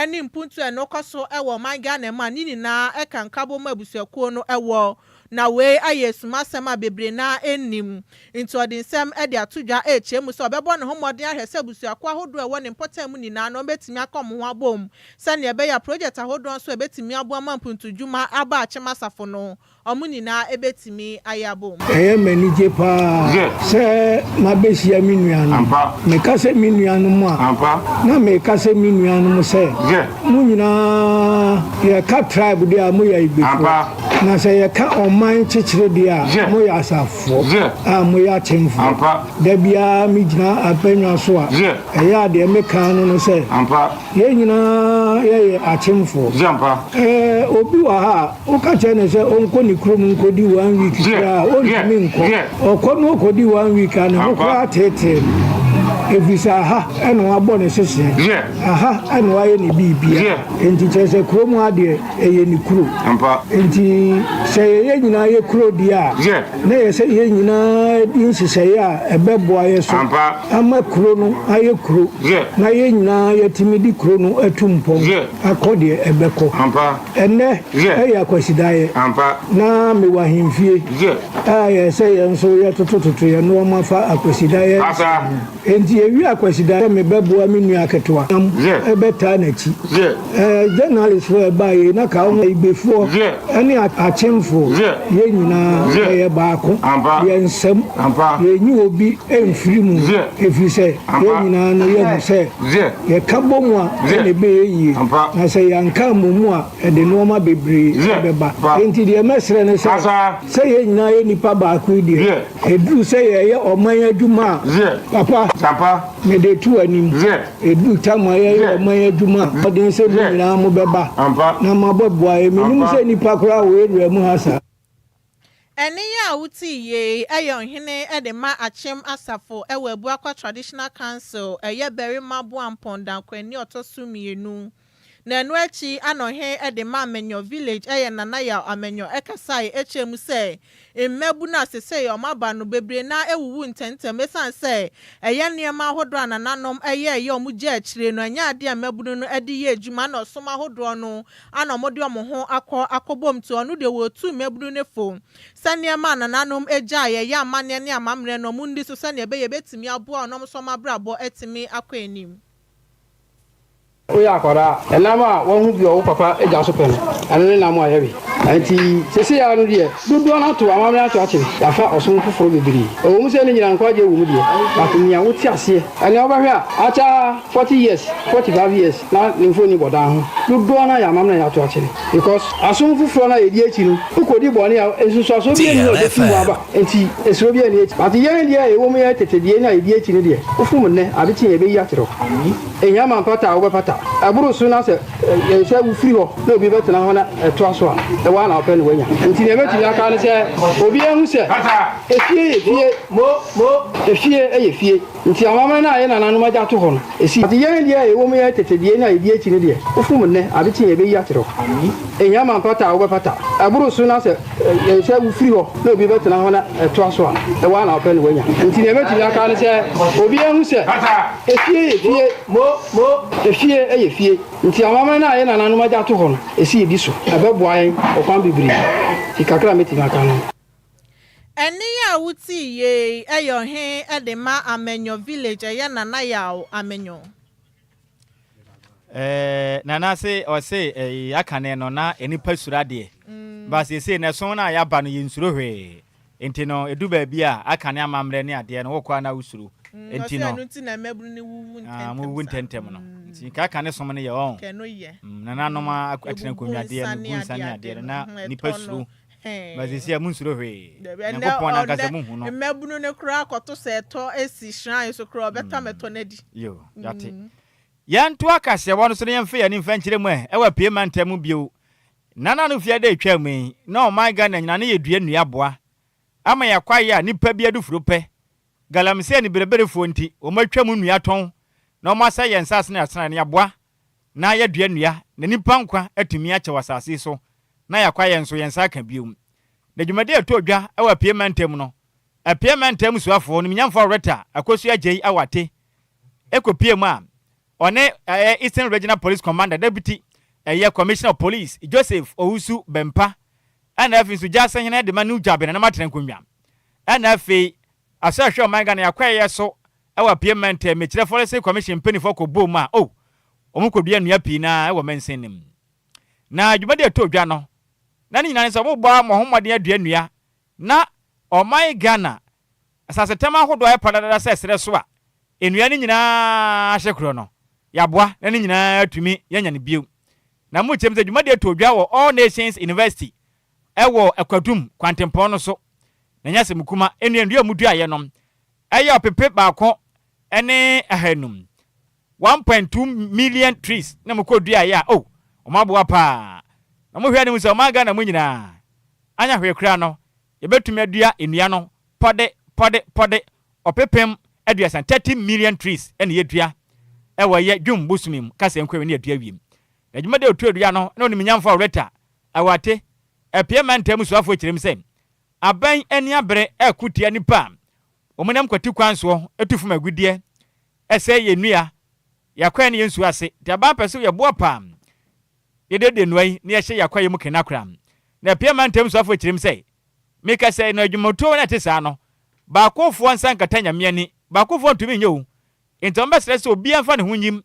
ne mpuntuo a ɛno kɔ so wɔ ɔman Ghana mu a, ne nyinaa ka nkabom a abusuakuo no wɔ. Na wei ayɛ asumasɛm a bebree no ara nnim. Enti ɔde nsɛm de ato dwa rekyerɛ mu sɛ ɔbɛbɔ ne ho mmɔden ahwɛ sɛ abusuakuo ahodoɔ a ɛwɔ ne mpɔtam mu nyinaa no wɔbɛtumi aka wɔn ho abom sɛdeɛ ɛbɛyɛ a projɛt ahodoɔ nso a ɛbɛtumi aboa ma mpuntudwuma aba Akyem Asafo no, wɔn nyinaa bɛtumi ayɛ abom. Ɛyɛ me anigye paa sɛ mabehyia me nuanom. Meka sɛ me nuanom a, na meka sɛ me nuanom sɛ mo nyinaa yɛka tribe deɛ a moyɛ Igbefoɔ. Na sɛ yɛka ɔman kyekyere deɛ a, moyɛ Asafoɔ a moyɛ akyemfoɔ. Da biara megyina apannwa so a, ɛyɛ a deɛ meka ano ne sɛ, yɛn nyinaa yɛyɛ akyemfoɔ. Ɛɛ, obi wɔ ha a, woka kyerɛ no sɛ ɔnkɔ ne kurom nkɔdi one week koraa a, ɔntumi nkɔ. Ɔkɔ na ɔkɔdi one week a, ne ho koraa teetee no, ɛfiri sɛ aha na wɔabɔ ne seseɛ, aha na wɔayɛ ne biribiara. Enti kyerɛ sɛ kurom ha deɛ, ɛyɛ ne kuro. Enti sɛ ɛyɛ yɛn nyinaa yɛ kuro deɛ a, na ɛyɛ sɛ yɛn nyinaa di nhyehyɛeɛ a ɛbɛboa yɛ so ama kuro no ayɛ kuro na yɛn nyinaa yɛatumi de kuro no atu mpɔn akɔ deɛ ɛbɛkɔ. Ɛnnɛ yɛ Akwasidaeɛ na mewɔ ahemfie a ɛyɛ sɛ yɛn nso yɛtotototo yɛn nnoɔma fa Akwasidaeɛ nsɛm ho. Enti ewie Akwasida sɛ mebɛboa me nua ketewa nam bɛtaa n'akyi. Ɛɛ journalist foɔ a ɛbaa yei na ka ho Igbefoɔ ɛne Akyemfoɔ yɛn nyinaa yɛyɛ baako yɛn nsam yɛnyi obi mfiri mu ɛfiri sɛ yɛn nyinaa no yɛhu sɛ yɛka bɔ mu a ɛna ɛbɛyɛ yie na sɛ yɛanka ammɔ mu a ɛde nnoɔma bebree ɛbɛba. Enti deɛ mɛsrɛ ne sɛ sɛ yɛn nyinaa yɛ nipa baako yi deɛ Ɛduru sɛ yɛreyɛ ɔman adwuma a, papa, mede to w'anim. Ɛduru tam a yɛreyɛ ɔman adwuma a, mmɔden sɛ mo nyinaa mobɛba na moabɛboa yɛn. Mennim sɛ nnipa koraa wɔ area mu ha saa. Ɛnne yi a wotee yei yɛ ɔhene de ma Akyem Asafo wɔ Abuakwa Traditional Council, ɛyɛ Barima Boampɔn Dankwani ɔtɔ so mmienu. Na ɛno akyi Anɔhe de ma Amenyo Village ɛyɛ Nana Yaw Amenyo ɛkasae ɛkyerɛ mu sɛ mmabunu a sesei wɔn aba no bebree no ara awuwu ntɛmntɛm ɛsiane sɛ ɛyɛ nneɛma ahodoɔ a nananom ɛyɛɛyɛ a wɔn gyaa akyire no ɛnyɛ adeɛ a mmabunu no ɛde yɛ adwuma na ɔsom ahodoɔ no ana wɔn de wɔn ho akɔ akɔbom nti ɔno deɛ wɔtu mmabunu no fo sɛ nneɛma a nananom gyaeɛ ɛyɛ amanneɛ ne amammerɛ no wɔn nni so sɛdeɛ ɛbɛyɛ ɛbɛtumi aboa wɔn na wɔn nso wɔn abrabɔ atumi akɔ anim. Woyɛ akwadaa a, ɛnam a woahu bi wɔ wo papa gya so pɛ no, ɛno ne nam a yɛwe. Enti seesei ara no deɛ, dodoɔ no ato amammerɛ ato akyene, yɛafa ɔsom foforɔ bebree. Ɛwɔ mu sɛ ne nyinaa nkwagyeɛ wɔ mu deɛ, but nea wote aseɛ, ɛnea wobɛhwɛ a, akyɛ ara 40 years, 45 years na ne mfoni bɔ dan ho. Dodoɔ no ara yɛ amammerɛ a yɛato akyene because asom foforɔ no a yɛdi akyi no, wokɔdi bɔne a, nsunsuansoɔ biara nni hɔ a ɛbɛfiri mu aba. Enti esuro biara nni akyi. But yɛn deɛ a yɛwɔ mu yɛ tete deɛ no a yɛdi akyi no deɛ, wofom nnɛ, ade kye a yɛbɛyi akyerɛ wo. Ehia ma mpata a wobɛpata. Ɛboro so na sɛ ɛyɛ sɛ wofiri hɔ na obi bɛtena hɔ na ɛtoa so a, ɛwɔ ara na wopɛ na woanya. Enti nea mɛtumi aka ne sɛ obiara nhu sɛ efie yɛ fie, efie yɛ fie. Nti amammerɛ no a yɛn nananom agya ato hɔ no, ɛsi. Enti yɛn deɛ a yɛwɔ mu yɛ tete deɛ no a yɛdi akyi no deɛ, wofom nnɛ, ade kye a yɛbɛyi akyerɛ wo. Ehia ma mpata a wobɛpata. Ɛboro so na sɛ ɛyɛ sɛ wofiri hɔ na obi bɛtena hɔ na ɛtoa so a, ɛwɔ ara na wopɛ na woanya. Enti nea mɛtumi aka ne sɛ obiara nhu sɛ efie yɛ fie, efie yɛ fie. Nti amammerɛ no a yɛn nananom agya ato hɔ no, ɛsɛ yɛdi so. Ɛbɛboa yɛn ɔkwan bebree. Nti kakra a mɛtumi aka no. Ɛnne yi a wotii yei yɛ ɔhe de ma Amenyo village ɛyɛ Nana Yaw Amenyo. Eh, Nana se ɔse eh, akane no na nnipa suro adeɛ mm. Ba seesei na ɛso no a yɛaba no yɛnsuro hwee nti no ɛdu baabi a akane amammerɛ ne adeɛ no wokɔ a na wosuro mm, nti no ah, muwu ntɛntɛm no mm. Nti nka akane som no yɛ ɔn nananom atena nkonnwadeɛ no gu nsa ne adeɛ no na nnipa suro. Ba seesei a munsuro hwee. Nyankopɔn no ankasa muhu no. Mmabunu no koraa kɔto sɛ ɛtɔ si shrine so koraa ɔbɛtam ɛtɔ no adi. Yo, yɛate. Yɛntoa kaseɛbɔ no so na yɛmfa yɛn ani mfa nkyerɛ mu ɛ, ɛwɔ Apuei Mantam mu bio. Nana no fie da a etwaa mu yi, na ɔman Ghana nyinaa ne yɛdua nnua boa ama yɛakwae a nnipa bi adufuro pɛ. Galamsey ne bereberefoɔ nti, wɔatwa mu nnua tɔn na wɔasɛe yɛn nsase ne asetra no. Yɛaboa na yɛadua nnua na nnipa nkwa atumi akyɛ wɔ asase yi so na yɛakɔ ayɛ nso yɛn nsa aka bio. Na dwumadi a ɛtɔɔ dwa wɔ Apue Mantam no, Apue Mantam Soafoɔ Onimnyamfoɔ Rita Akosua Agyei Awate kɔpuee mu a ɔne ɛyɛ Eastern Regional Police Commander Deputy ɛyɛ Commissioner of Police Joseph Owusu Bempah ɛna afei nso Gyasehene de ma New Dwabe Nana Matena Nkonnwa ɛna afei Asɔhwɛ Ɔman Ghana yɛakɔɛyɛ so wɔ Apue Mantam mekyerɛ Forestry Commission mpaninfoɔ kɔbɔɔ mu a oh wɔn kɔdua nnua pii no ara wɔ mansin no mu. Na dwumadi a ɛtɔɔ dwa no na ne nyinaa ne sɛ wɔbɔ wɔn ho mmɔden adua nnua na ɔman Ghana asasetam ahodoɔ a ayɛ pradadada sɛ serɛ so a nnua no nyinaa ahye korɔ no yɛaboa na ne nyinaa atumi yɛanya no bio. Na mo kyerɛ mu sɛ dwumadi a ɛtɔɔ dwa wɔ All Nations University wɔ Akwadum kwantempɔn no so na ɛnyɛ asɛm kuma nnua nnua a wɔduaeɛ no ɛyɛ ɔpepe baako ne ahanum, 1.2 million trees na mokɔ duaeɛ a, oh, wɔn aboa paa. Na mohwɛ anim sɛ ɔman Ghana mu nyinaa, anya hwee koraa no, yɛbɛtumi adua nnua no pɔde, pɔde, pɔde ɔpepem 30, 30 million trees na yɛdua ɛwɔ ɛyɛ June bosome mu, kasa nkoeɛ ne yɛdua wiem. Na dwumadi a ɔtua dua no na onimnyamfoɔ Rita Awate, Apia mantam soafoɔ kyerɛ mu sɛ, aban ani abere reko tia nnipa a wɔnam kwati kwan soɔ tu fam agudeɛ, sɛe yɛn nnua, yɛn akwaeɛ ne yɛn nsuo ase. Nti aban pɛ sɛ yɛboa paa yɛduadua nnua yi na yɛhyɛ yɛn akwaeɛ mu kena koraa. Na Apia mantam soafoɔ kyerɛ mu sɛ, Meka sɛ na adwumatuo no a ɛte saa no, baakofoɔ nsa nkata Nyame ani, baakofoɔ ntumi nyɛ o. Nti wɔbɛsrɛ sɛ obiara mfa ne ho nyim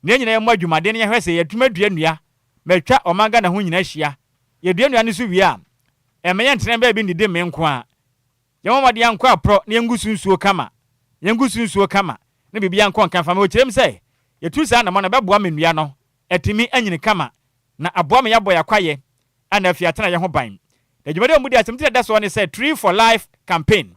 na yɛn nyinaa yɛmmɔ adwumaden na yɛnhwɛ sɛ yɛatumi adua nnua ma atwa ɔman Ghana ho nyinaa ahyia. Yɛdua nnua no nso wie a, ɛmma yɛntena baabi nnidi mmee nko ara. Yɛmmɔ mmɔden ankɔ aprɔ na yɛngu so nsuo kama, yɛngu so nsuo kama na biribiara nkɔ nka mfa ma. Wɔkyerɛ mu sɛ, yɛtu saa anammɔn no a, ɛbɛboa ma nnua no atumi anyini kama na aboa ma yɛabɔ yɛn akwaeɛ ana afei atena yɛn ho ban. Na dwumadi a wɔdi asɛmti a ɛda soɔ ne sɛ Tree for Life Campaign.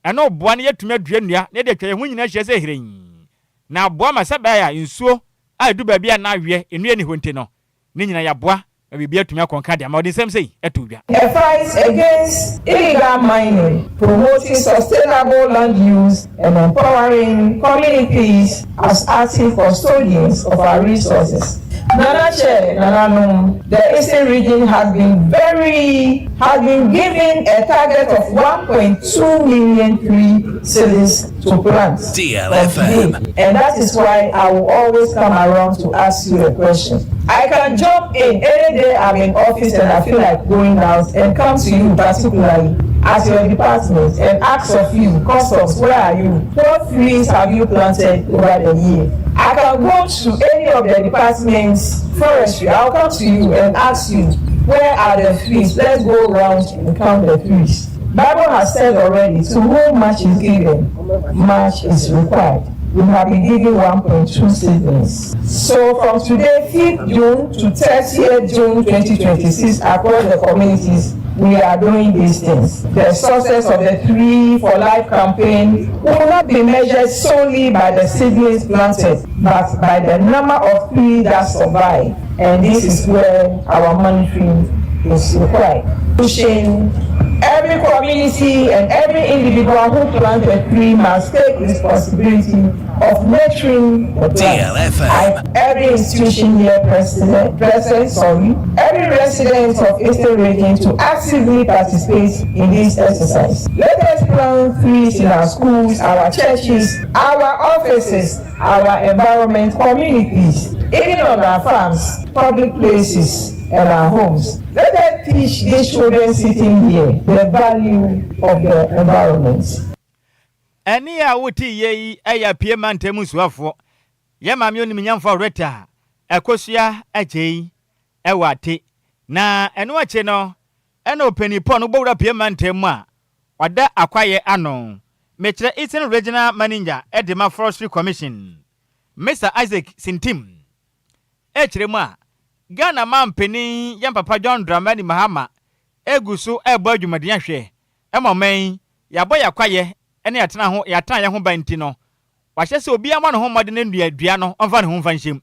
Ɛno reboa na yɛatumi adua nnua na yɛde atwa yɛn ho nyinaa ahyia sɛ hirenn na aboa ma sɛ ɛbɛyɛ a nsuo a ɛdu baabi a na aweɛ nnua nni hɔ nti no, Ne nyinaa yɛaboa ma biribi atumi akɔ nka de ama. Ɔde nsɛm sei too dwa. A fight against illegal mining, promoting sustainable land use and empowering communities as active custodians of our resources. Nana Chair, Nananom, the Eastern Region has been very has been given a target of 1.2 million tree seedlings to plant from today and that is why I will always come around to ask you a question. I can jump in any day I'm in office and I feel like going out and come to you particularly as your department and ask of you, customs, where are you? What trees have you planted over the year? I can go to any of the departments, forestry, I'll come to you and ask you, Where are the trees? Let's go round and count the trees. Bible has said already, to whom much is given, much is required. We have been given 1.2 seasons. So from today, 5th June to 30th June 2026, across the communities, we are doing these things. The success of the Tree for Life campaign will not be measured solely by the seedlings planted, but by the number of trees that survive. And this is where our monitoring is required. Pushing every community and every individual who plants a tree must take responsibility of nurturing the plant. DLFM. I, every institution here present, present, sorry, every resident of Eastern Region to actively participate in this exercise. Let us plant trees in our schools, our churches, our offices, our environment, communities, even on our farms, public places, and our homes. Let us teach these children sitting here the value of the environment. Ɛnne a wote yie yi yɛ Apue Mantam Nsuafoɔ, yɛn maame onimnyamfoɔ Rita Akosua Agyei wɔ Ate. Na ɛno akyi no, ɛna ɔpanin Paul no bɔwura Apue Mantam mu a ɔda akwaeɛ ano. Mekyerɛ Eastern Regional Manager de ma Forestry Commission, Mr. Isaac Sintim, ɛkyerɛ mu a, Ghana manpanin yɛn papa John Dramani Mahama egu so ɛrebɔ adwumaden ahwɛ ɛma ɔman yi yɛabɔ yɛn akwaeɛ ne yɛatena ho yɛatena yɛn ho ban nti no, wahyɛ sɛ obiara mmɔ ne ho mmɔden ne nnua dua no ɔmfa ne ho mfa nhyɛm.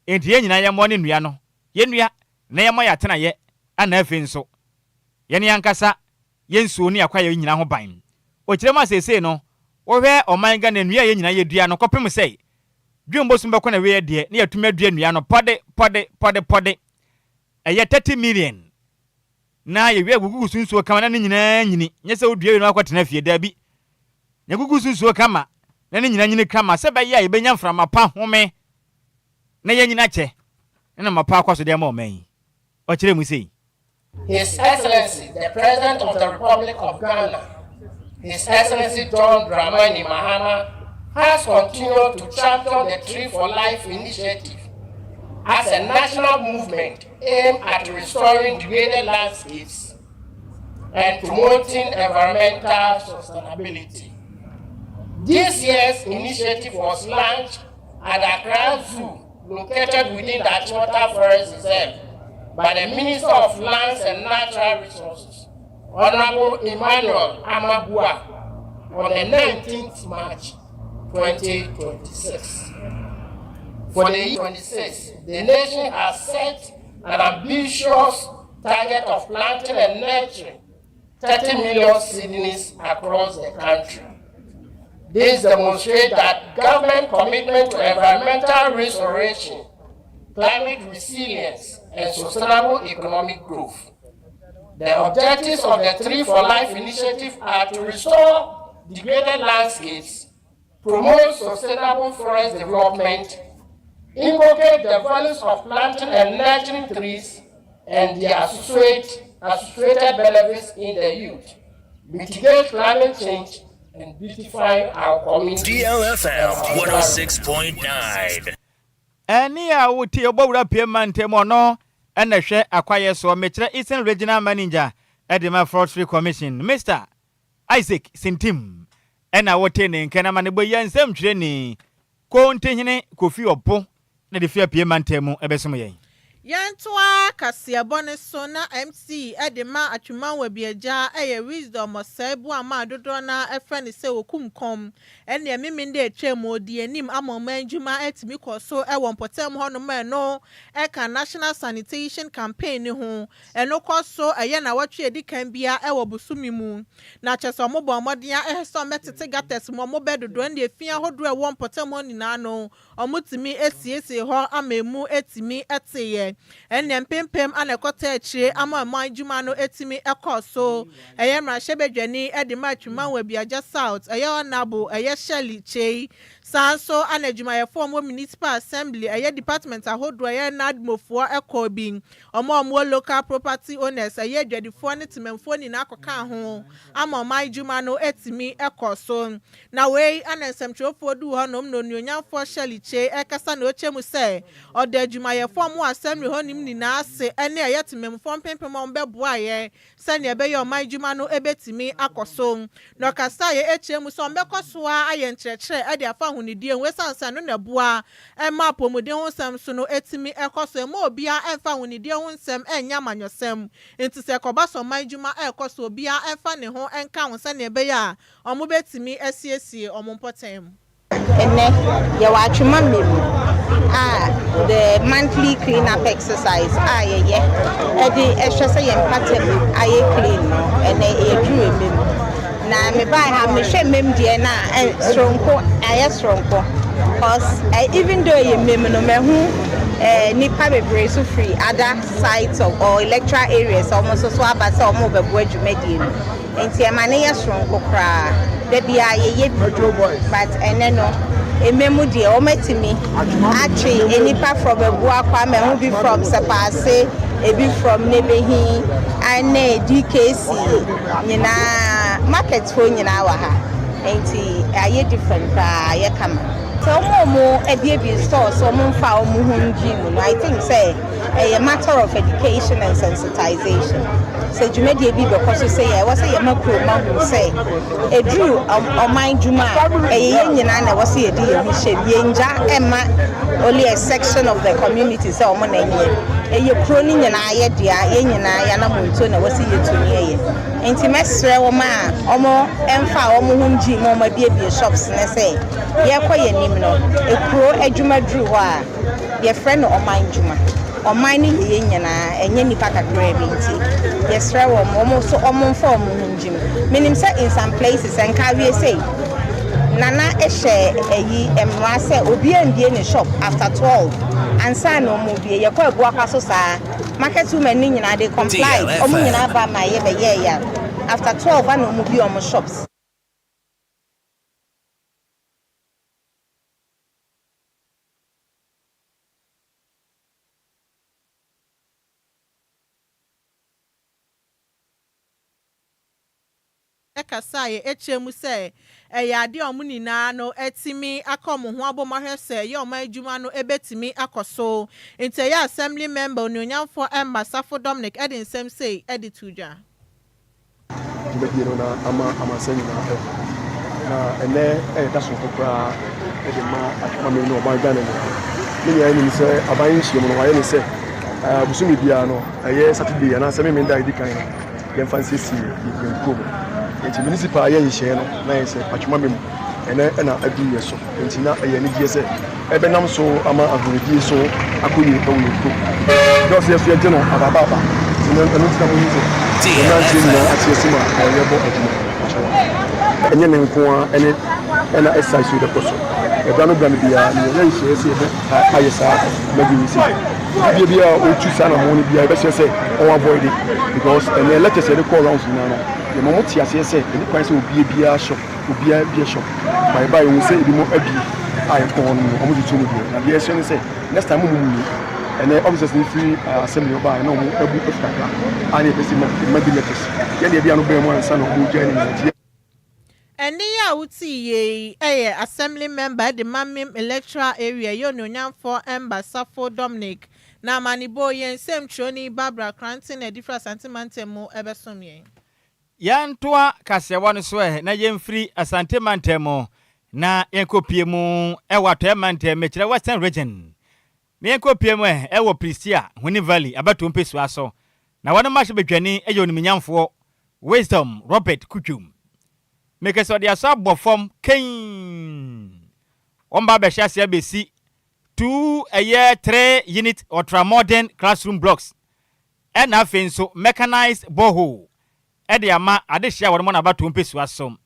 Enti yɛn nyinaa yɛmmɔ ne nnua no, yɛnnua na yɛmmɔ yɛn atenaeɛ ana afei nso yɛn ankasa yɛn nsuo ne akwaeɛ nyinaa ho ban. Ɔkyerɛ mu a seesei no, wohwɛ ɔman Ghana nnua a yɛn nyinaa yɛdua no kɔpem sɛ June bosom bɛkɔ na wieɛ deɛ na yɛatumi adua nnua no pɔde pɔde pɔde pɔde ɛyɛ 30 million na yɛwie agugugu so nsuo kama na ne nyinaa nyini. Nyɛ sɛ wodua wie no akɔtena fie, daabi. Yɛgugu so nsuo kama na ne nyinaa nyini kama sɛ bɛyɛ a yɛbɛnya mframa pa home na yɛnyina kyɛ ne nama pa akɔ so de ama ɔman yi. Ɔkyerɛ mu sei. His Excellency, the President of the Republic of Ghana, His Excellency John Dramani Mahama, has continued to champion the Tree for Life initiative as a national movement aimed at restoring degraded landscapes and promoting environmental sustainability. This year's initiative was launched at Accra Zoo, located within the Achimota Forest Reserve, by the Minister of Lands and Natural Resources, Honorable Emmanuel Armah Buah, on the 19th March 2026. For the year 26, the nation has set an ambitious target of planting and nurturing 30 million seedlings across the country. This demonstrates that government commitment to environmental restoration, climate resilience, and sustainable economic growth. The objectives of the Tree for Life initiative are to restore degraded landscapes, promote sustainable forest development, inculcate the values of planting and nurturing trees and their associated benefits in the youth, mitigate climate change, and beautify our community. DLFM 106.9. Ɛne a wote ɔbɔwura Pie Mantam ɔno ɛna hwɛ akwaeɛ soɔ, mekyerɛ Eastern Regional Manager ɛde ma Forestry Commission, Mr Isaac Sintim, ɛna wote ne nkɛn ama ne bɔ yɛ nsɛmtwerɛni Kontihene Kofi Ɔbo na de fi Apue Mantam mu ɛbɛsom yɛn. Yɛntoa kaseɛbɔ ne so na MC de ma Atwima Nwabiagya ɛyɛ Wisdom Ɔsɛe Boama a dodoɔ no ɛfrɛ no sɛ Okum Kɔm. Ɛnea mímí de atwa mu odi anim ama ɔman adwuma atumi kɔ so ɛwɔ mpɔtam hɔnom a ɛno ɛka National Sanitation Campaign ne ho. Ɛno kɔ so ɛyɛ na wɔtwe edi kan bia ɛwɔ bosome mu na kyerɛ sɛ ɔmo bɔ ɔmɔden ɛhɛ sɛ ɔmɛtete gutters mu, ɔmo bɛ dodoɔ ɛne efi ahodoɔ ɛwɔ mpɔtam hɔ nyinaa no, ɔmo tumi esiesie hɔ ama emu etumi ɛteyɛ. Ɛnna mpempem ana ɛkɔtɔ akyire ama ɔman adwuma no etumi ɛkɔ so. Ɛyɛ mmarahyɛbadwani ɛde ma Atwima Nwabiagya South, ɛyɛ Honourable ɛyɛ Shirley Kyei. Saa nso ana adwumayɛfoɔ a wɔwɔ Municipal Assembly, ɛyɛ department ahodoɔ, ɛyɛ NADMOfoɔ ɛkɔ bi, ɔmo a wɔwɔ local property owners, ɛyɛ adwadifoɔ ne temanfoɔ nyinaa akɔka ho ama ɔman adwuma no etumi ɛkɔ so. Na wei ana nsɛmtwerɛfoɔ du hɔnom na onuonyamfoɔ Shirley Kyei ɛkasa na ɔkyɛ mu sɛ ɔda adwumayɛfoɔ a wɔwɔ assembly assembly hɔ nim nyinaa ase ne ɛyɛ temammufoɔ mpempem a wɔbɛboaeɛ sɛnea ɛbɛyɛ ɔman adwuma no bɛtumi akɔ so. Na ɔkasaeɛ kyerɛ mu sɛ wɔbɛkɔ so ara ayɛ nkyerɛkyerɛ de afa ahonidie ho ɛsiane sɛ ɛno na ɛboa ma apɔmuden ho nsɛm so no tumi kɔ so. Mma obiara mfa ahonidie ho nsɛm nyɛ amanyɔsɛm. Enti sɛ ɛkɔba sɛ ɔman adwuma rekɔ so a, obiara mfa ne ho nka ho sɛnea ɛbɛyɛ a wɔbɛtumi asiesie wɔn mpɔtam. Ɛnnɛ, yɛwɔ Atwema Mmemu a the monthly clean up exercise a yɛyɛ de hwɛ sɛ yɛn mpata mu ayɛ clean no, ɛnnɛ yɛduru Mmemu. Na mebae ha mehwɛ Mmemu deɛ no a, soronko, ayɛ soronko cause even though ɛyɛ Mmemu no, mahu nnipa bebree nso firi other sites of or electoral areas a wɔn nso so aba sɛ wɔrebɛboa dwumadie no. Nti ɛma no yɛ soronko koraa. Da biara yɛyɛ bi but ɛnɛ no ɛmɛ mu deɛ wɔatumi atwe nnipa from Abuakwa, mahu bi from Sɛpaase, ebi from Nebehi ɛne DKC nyinaa, market foɔ nyinaa wɔ ha. Nti ayɛ different koraa, ayɛ kama. Sɛ wɔn a wɔabuebue stores wɔn mfa wɔn ho ngye mu no, I think sɛ Ɛyɛ matter of education and sensitization. Sɛ dwumadie bi bɛkɔ so sei a, ɛwɔ sɛ yɛma kuroma hu sɛ ɛduru ɔman dwuma a, ɛyɛ yɛn nyinaa na ɛwɔ sɛ yɛde yɛn ho hyɛ mu. Yɛngya mma only a section of the community sɛ wɔn na ɛnyɛ. Ɛyɛ kuro no nyinaa yɛ dea, yɛn nyinaa yɛn anammɔntuo na ɛwɔ sɛ yɛtumi yɛ. Nti mɛsrɛ wɔn a wɔmfaa wɔn ho ngyee mu a wɔabuebue shops no sɛ yɛrekɔ yɛn anim no, kuro adwuma duru hɔ a, Yɛfrɛ no ɔman dwuma. Ɔman no yɛ yɛn nyinaa, ɛnyɛ nnipa kakraa bi nti yɛsrɛ wɔn, wɔn nso wɔmfa wɔn ho ngyim. Menim sɛ in some places, ɛnka awie sei, Nana hyɛ ayi mmara sɛ obiara mbue ne shop after 12 ansa na wɔn bue. Yɛkɔ Abuakwa so saa, market women no nyinaa they complied, wɔn nyinaa ba ma yɛbɛyɛɛ ya after 12 ana wɔn bue wɔn shops. Kasaeɛ kyerɛ mu sɛ ɛyɛ adeɛ a wɔn nyinaa no atumi aka wɔn ho abom ahwɛ sɛ ɛyɛ ɔman adwuma no bɛtumi akɔ so. Nti ɛyɛ Assembly Member Onuonyamfoɔ Emma Safo Dominic de nsɛm sei de too dwa. dwumadie no na ama amansan nyinaa ahu. Na ɛnnɛ ɛyɛ da sononko koraa de ma Atwomame ne ɔman Ghana nyinaa. Ne nyinaa nim sɛ aban nhyiam no wɔayɛ ne sɛ bosome biara no ɛyɛ Saturday anaasɛ Memeneda a ɛdi kan no yɛmfa nsiesie yɛn kurom. Nti municipal yɛ nhyehyɛeɛ no na yɛ sɛ Atwomame mu ɛnɛ ɛna aduru yɛ so. Enti na ɛyɛ anigyeɛ sɛ ɛbɛnam so ama ahonidie so akɔ yie wɔ yɛn kurom. Dɔɔ sɛ yɛso yɛgye no abaabaaba, nti no ɛno nti na mohu sɛ yɛn mmeranteɛ nyinaa ate asim a yɛrebɔ adwuma akyɛ wɔn. Ɛnyɛ ne nko ara ne ɛna exercise yi bɛkɔ so. Ɛberɛ ano berɛ ano biara no yɛyɛ nhyehyɛeɛ sɛ yɛbɛtaa ayɛ saa dwumadie yi sei. Obi biara a ɔretu saa anammɔn no biara yɛbɛsrɛ sɛ ɔn avoid because ɛnnɛ letters a yɛde kɔɔ rounds nyinaa no yɛma wɔte aseɛ sɛ ɛnni kwan sɛ obie biara shop. Obiara bue shop but yɛbae yɛhu sɛ ebinom abue a yɛkɔɔ hɔ nom no wɔn tutu mu deɛ na deɛ yɛsrɛ ne sɛ next time mo mu mmue ɛnɛ officers no firi assembly hɔ baeɛ na wɔn abu afu kakra a na yɛpɛ sɛ yɛma bi letters yɛn deɛ yɛde ano bɛn mu ansa na wɔn gyae ne nyinaa nti Ɛnne yi a wotee yei yɛ Assembly Member de ma Mim Electoral Area yɛ Onuonyamfoɔ Emba Safo Dominic na amanebɔ yi yɛn nsɛmtwerɛni Barbara Kranten na ɛde firi Asante Mantam mu bɛsom yɛn. Yɛntoa kaseɛbɔ no so ɛ na yɛmfiri Asante mantam mu na yɛnkɔpue mu wɔ Atɔeɛ mantam, mekyerɛ Western Region, na yɛnkɔpue mu ɛ wɔ Prestea, Huni Valley abatoɔ mpesua so. Na wɔn mmarahyɛbadwani yɛ onimnyamfoɔ Wisdom Robert Kudwom. Mekɛ sɛ ɔde aso abɔ fam kein. Wɔn ba abɛhyɛ aseɛ abɛsi two ɛyɛ three unit ultra-modern classroom blocks ɛna afei nso mechanized borehole de ama adehye a wɔde abatoɔ mpesua so.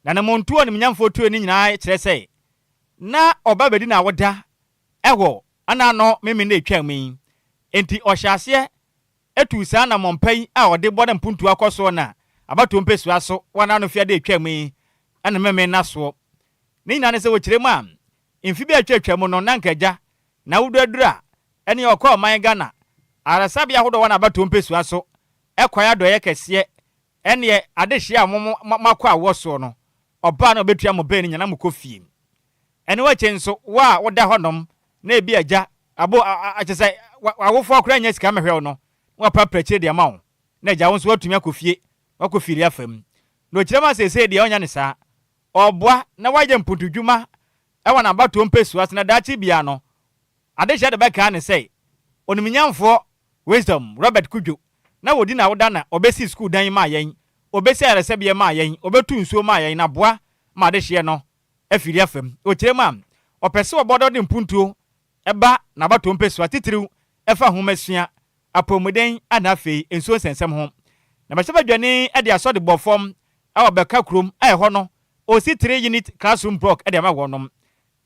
Na ne montoɔ animuonyamfoɔ tue no nyinaa kyerɛ sɛ na ɔba bɛdi n'awoda wɔ ɛna ano memene a ɛtwaa mu yi. Enti ɔhyɛɛ aseɛ tuu saa anammɔn pa yi a ɔde bɔ ne mpuntuo akɔ soɔ na abatoɔ mpesua so wɔ n'ano fiada a ɛtwaa mu yi ne memene no asoɔ. Ne nyinaa ne sɛ wɔkyerɛ mu a, mfe bi a atwatwa mu no na anka agya n'awodu aduru a ɛne ɔkɔ ɔman Ghana ayaresabea ahodoɔ wɔ n'abatoɔ mpesua so kwan adɔeɛ kɛseɛ ɛneɛ adehyeɛ a mo moakɔ awoɔ soɔ no ɔbaa na ɔbɛtua mo bɛɛ no nyina na mokɔ fie. Ɛno akyi nso wo a woda hɔ nom na ebi agya abo kyɛ sɛ w'awofoɔ koraa nnya sika mmɛhwɛ wo no, na wɔaprapra akyire de ama wo, na agya wo nso woatumi akɔ fie, woakɔ fiiri afa mu. Na ɔkyerɛ mu a seesei deɛ ɔnyɛ no saa. Ɔreboa na wayɛ mpuntudwuma wɔ n'abatoɔ mpɛsua so na daakye biara no, adehyeɛ de bɛkaa no sɛ onimnyamfoɔ Wisdom Robert Kudjo na wɔdi n'awoda na ɔbɛsii sukuu dan yi maa yɛn, ɔbɛsii ayaresabea maa yɛn, ɔbɛtuu nsuo maa yɛn na boa ma adehyeɛ no afiri afa mu. Ɔkyerɛ mu a, ɔpɛ sɛ ɔbɔ dɔ de mpuntuo ba n'abatoɔ mpɛsua titiriw ɛfa nhomasua, apɔwmuden na afei nsuo nsɛnsɛm ho. Na mmarahyɛbadwani de asɔ de bɔ fam wɔ Bɛka kurom a ɛhɔ no ɔresi three unit classroom block de ama wɔnom.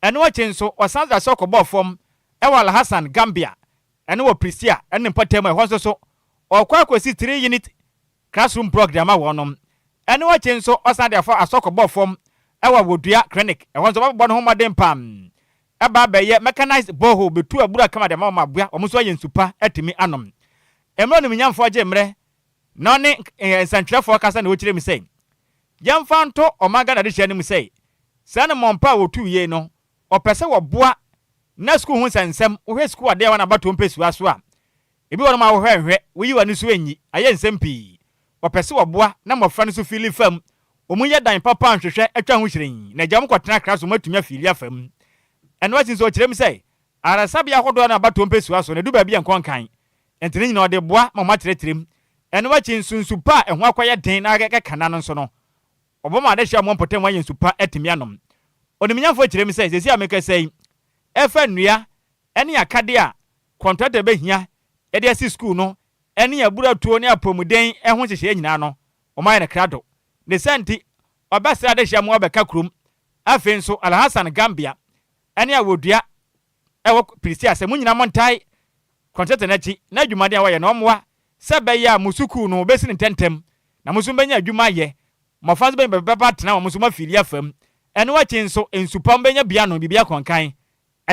Ɛno akyi nso ɔsan de asɔ kɔbɔɔ fam wɔ Alhassan, Gambia, ɛno wɔ Prestea ne ne mpɔtam a ɛhɔ nso so ɔrekɔ akɔsi three unit classroom block de ama wɔnom. Ɛno akyi nso ɔsan de afɔ asɔ kɔbɔɔ fam wɔ Awodua Clinic, ɛhɔ nso wɔabobɔ ne ho mmɔden paa ba abɛyɛ mechanized borehole betu abura kama de ama wɔn aboa wɔn nso ayɛ nsu pa atumi anom. Mmerɛ onimnyamfoɔ gyee mmerɛ na ɔne nsɛntwerɛfoɔ kasa na ɔkyerɛ mu sɛ, Yɛmfa nto ɔman Ghana adehyeɛ no mu sɛ, saa anammɔn pa a wɔtuu yei no, ɔpɛ sɛ wɔboa na sukuu ho nsɛnsɛm, wohwɛ sukuu adeɛ a wɔn abatoɔ mpɛsua so a, ebi wɔ nom a wohwɛ nhwɛ, woyi w'ani so ɛnyi, ayɛ nsɛm pii. Wɔpɛ sɛ wɔboa na mmɔfra no nso fiili fam, wɔn yɛ dan papa a nhwehwɛ atwa ho hyerɛnn, na agya wɔn kɔtena kra so wɔatumi afiili afa mu. Ɛno akyi nso ɔkyerɛ mu sɛ, ayaresabea ahodoɔ no abatoɔ mpɛsua so no, ɛdu baabi a ɛnkɔ nkan, enti ne nyinaa ɔde boa ma wɔakyerɛkyerɛ mu. Ɛno akyi nso nsu pa a ɛho akɔyɛ den na akeka nna no nso no, wɔbɛma adehye a wɔwɔ mpɔtam ayɛ nsu pa atumi anom. Onimnyamfo kyerɛ mu sɛ, Seesei a merekasa yi, ɛfa nnua ne akadeɛ a kɔntrata bɛhia de asi sukuu no ne aburatuo ne apɔmuden ho nhyehyɛeɛ nyinaa no, wɔayɛ no krado. Ne saa nti, ɔbɛsrɛ adehyeɛ ma wɔabɛka kurom. Afei nso, Alhassan Gambia ne Awodua wɔ Prestea sɛ mo nyinaa montae kɔntrata no akyi na adwumaden a wɔyɛ no ɔmmoa sɛ ɛbɛyɛ a mo sukuu no wɔbɛsi no ntɛmntɛm na mo nso mobɛnya adwuma ayɛ, mmɔfra nso bɛnya baabi papa atena wɔn nso moafili afa mu. Ɛno akyi nso, nsu pa mobɛnya bi anom, biribi akɔnkan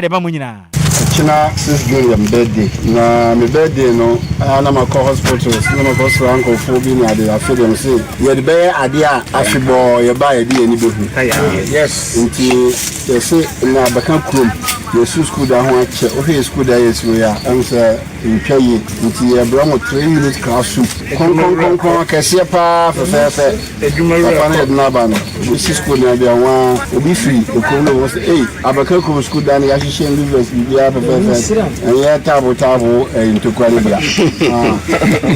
de ma mo nyinaa. Ɔkyena 6 June yɛ me birthday na me birthday no aa na makɔ hospitals na makɔ sra nkorɔfoɔ bi ne ade afe deɛ mese yɛde bɛyɛ adeɛ a afebɔɔ yɛba a yɛde yɛn ani bɛhu nti yɛse na abɛka kurom yɛsu school da ho akyɛ wohwɛ yɛ school da yɛsi wei a ɛm sɛ Ntwa yie nti yɛbrɛ mo 3 unit classroom kronkronkronkron akɛseɛ paa fɛfɛɛfɛ. Papa no yɛde no aba no obi si school dan bi a waa obi firi ekurom na wɔn sɛ ei abɛka kurom school dan no yɛahyehyɛ louvers biribiara fɛfɛɛfɛ ɛnyɛ taabo taabo ɛyi ntokura no bia ah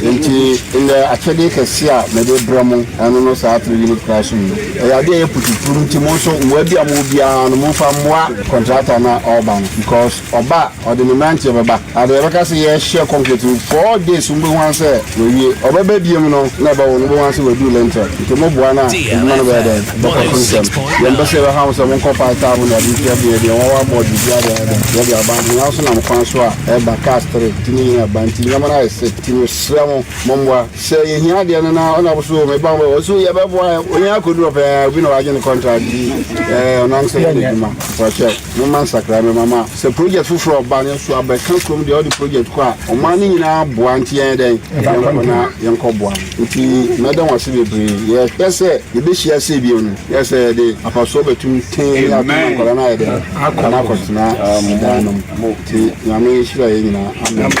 nti ndɛ akyɛdeɛ kɛseɛ a mede brɛ mo ɛno no saa 3 unit classroom no ɛyɛ adeɛ ɛyɛ putupuru nti mo nso mmoa bi a mo wɔ biara no momfa mmoa contractor no a ɔreba no because Ɔba a, ɔde ne mmeranteɛ bɛba. Na deɛ yɛbɛka sɛ yɛrehyɛ concrete no, 4 days mobɛhu ara sɛ wawie. Ɔbɛba biom no na ɛbɛwo no, mobɛhu ara sɛ waduru lintel. Nti moboa no a, adwuma no bɛyɛ dɛn? Ɛbɛkɔ so ntɛm. Yɛmpɛ sɛ yɛbɛha mo sɛ monkɔ pae taabo ne ade nti ɛdeɛ deɛ wɔwɔ board biribiara deɛ ayɛ dɛn? Yɛde aba. Nyinaa nso nam kwan so a ɛreba, cars tre, nti ne nyinaa ba. Nti nneɛma no ayɛ set. Nti mesrɛ mo, mommoa. Sɛ yɛhia adeɛ no na ɔna so meba mo ɔso yɛbɛboa ohia akɔduru ɔpɛ obi na wagye ne contract bi ɛɛ ɔno ankasa yɛ n'adwuma wɔkyɛ moma nsakra mema ma sɛ project foforɔ ɔba no nso abɛka kurom deɛ ɔde project kɔ a ɔman no nyinaa boa nti yɛn dɛn yɛnkɔ na yɛnkɔ boa no nti mɛda wɔn ase bebree yɛhwɛ sɛ yɛbɛhyia sɛ bio no yɛ sɛ yɛde apasoɔ bɛtum tee ne atom nkɔla no ayɛ dɛn akɔ akɔtena dan no mu nti Nyame nhyira yɛn nyinaa amen.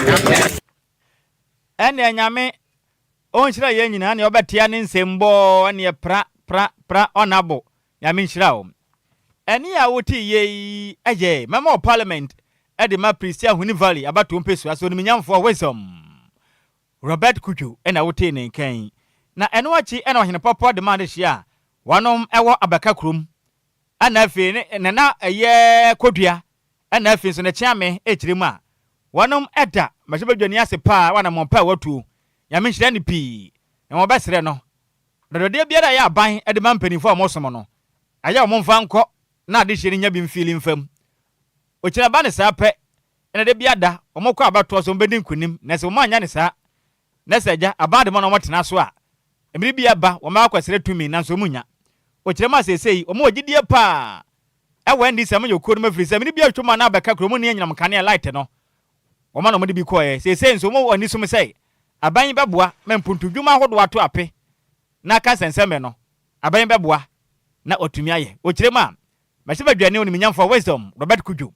Ɛneɛ Nyame ɔnhyira yɛn nyinaa neɛ ɔbɛtea ne nsɛm bɔɔ ɛneɛ pra pra pra ɔnabo Nyame nhyira wo. Ɛne a wote yei ɛyɛ Member of Parliament ɛde ma Prestea Huni Valley abatoɔ mpesua so onimnyamfoɔ Wisdom Robert Kudjo ɛna wotee ne nka yi. Na ɛno akyi ɛna Ɔhene Pɔpɔ de maa no hyia a wɔnom ɛwɔ Abaka kurom ɛna afei ne Nana ɛyɛ Kodua Ɛna afei nso ne kyeame rekyerɛ mu a, wɔnom da mmarahyɛbadwani ase paa wɔ anamɔn pa a watuo. Nyame nhyira no pii. Na wɔbɛsrɛ no, dɔdɔdeɛ biara a ɛyɛ aban de ma mpaninfoɔ a wɔsom no, ayɛ a wɔmfa nkɔ na adehyeɛ no nya bi mfiili mfa mu. Okyina ba no saa pɛ na da biara da wɔkɔ abatoɔ so wɔbɛdi nkunim, na sɛ wɔannya no saa na sɛ agya aban de ma na wɔtena so a, mmere bi aba wɔn akɔsrɛ tumi nanso wɔnnya. Okyerɛ mu a seesei wɔwɔ gyidie paa Ɛwɔ NDC amanyɔ kuo no mu ɛfiri sɛ mene bi atwam a na abɛka kuro mu ne anyinam nkanea light no wɔma na wɔde bi kɔeɛ. Seesei nso wɔwɔ anisom sɛ aban yi bɛboa ma mpuntudwuma ahodoɔ ato ape na aka nsɛnsɛmmɛ no aban yi bɛboa na watumi ayɛ. Ɔkyerɛ mu a, Mmarahyɛbadwani Onimnyamfoɔ Wisdom Robert Kudjo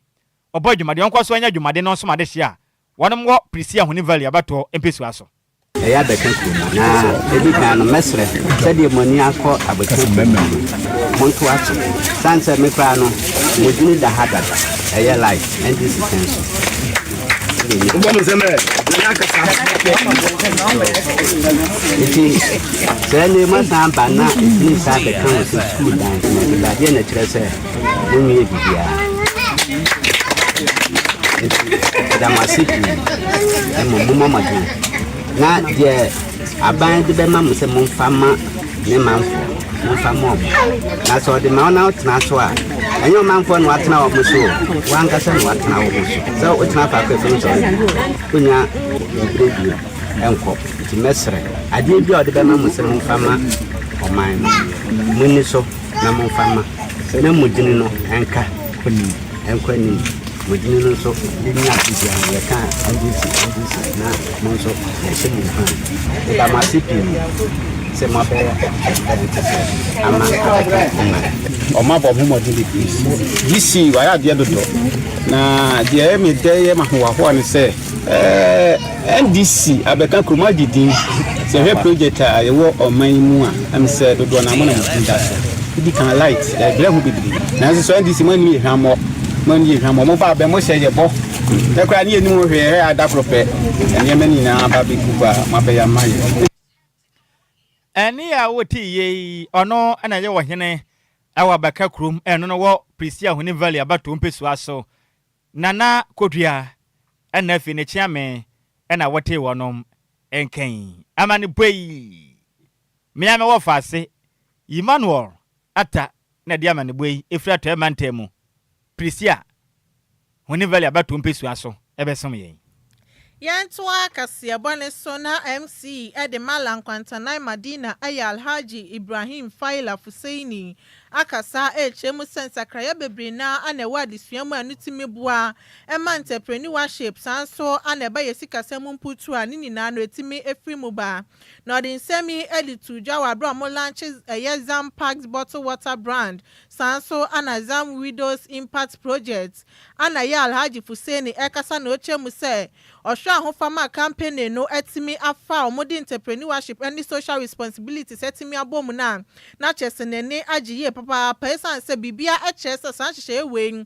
ɔbɔ adwuma deɛ ɔnkɔ so nyɛ adwumaden na ɔnsom adehyeɛ a. wɔnom wɔ Prisia Huni Valley abatoɔ mpesua so. Ɛyɛ abɛka kurom na ɛdi kan no mɛsrɛ sɛdeɛ mo ani akɔ abɛka kurom no montoa so sane sɛ me koraa no mo dwene da ha dada ɛyɛ light NDC sɛn so. Nti sɛ ɛnɛ moasan aba na ɛtumi saa bɛka ho sɛ sukuu dan na ɛdeda deɛ na ɛkyerɛ sɛ monwie biribiara. Nti ɛda mo ase pii. Mmom mommɔ mmɔden na deɛ aban de bɛma mo sɛ momfa ma ne manfoɔ momfa ma ɔmo. Na sɛ ɔde ma wo na wotena so a, ɛnyɛ ɔmanfoɔ na watena wɔn so o, w'ankasa na watena wo ho so. Sɛ wotena faako a ɛfam sɛ wonya diberɛ bio ɛnkɔ. Nti mɛsrɛ, adeɛ bi a ɔde bɛma mo sɛ momfa ma ɔman no, monni so na momfa ma na mo dini no ɛnka ɛnkɔ anim. Mo dini no nso yɛnya ade biara no yɛka NDC NDC na mo nso yɛhyɛ mo nkuran. Meda mo ase pii sɛ moabɛyɛ ɛbɛn te sɛ ama abɛka ɔman. Ɔmo abɔ ɔmo ho mmɔden bebree. DC wayɛ adeɛ dodo. Na deɛ ɛyɛ me dɛ yɛ m'ahoahoa ne sɛ ɛɛ NDC abɛka kurom agye din. Sɛ yɛhwɛ project a yɛwɔ ɔman yi mu a, ɛm sɛ dodoɔ no ara mo na mo din da so. Edi kan light, yɛbrɛ ho bebree. Nanso so NDC mo anni yɛ hwammɔ. Mo anni yɛ hwammɔ. Mo ba abɛn mo hyɛ yɛ bɔ. Yɛ koraa ne yɛnnim ho hwee, yɛhwɛ a da koro pɛ nneɛma no nyinaa aba abɛgu hɔ a mo abɛyɛ ama yɛn. Ɛnne a wotee yei, ɔno na ɛyɛ ɔhene wɔ Abaka kurom, ɛno no wɔ Prisia Huni Valley abatoɔ mpesua so. Nana Kodua ɛna afei ne kyeame ɛna wotee wɔnom nka yi. Amanebɔ yi, me ara mewɔ faase, Emmanuel Atta na ɛde amanebɔ yi firi Atɔeɛ Mantam mu, Prisia Huni Valley abatoɔ mpesua so bɛsom yɛn. Yɛntoa kaseɛbɔ no so na MC de Mallam Kwantanan Madina yɛ Alhaji Ibrahim Faila Fuseini akasa rekyerɛ mu sɛ nsakraeɛ bebree no ara na ɛwɔ adesua mu a ɛno tumi boa ma entrepreneurship saa nso na ɛba yɛ sikasɛm mu mputuo a ne nyinaa no ɛtumi firi mu ba. Na ɔde nsɛm yi de too dwa wɔ aberɛ a wɔlankye ɛyɛ Zampact bottle water brand saa nso na Zam Widows Impact Project Ana yɛ Alhaji Fuseini ɛkasa na ɔkyerɛ mu sɛ ɔhwɛ ahofama a kampene no atumi afa a wɔde entrepreneurship ne social responsibilities atumi abɔ mu no a, na kyerɛ sɛ n'ani agye yie papaapa esiane sɛ biribiara kyerɛ sɛ saa nhyehyɛeɛ wei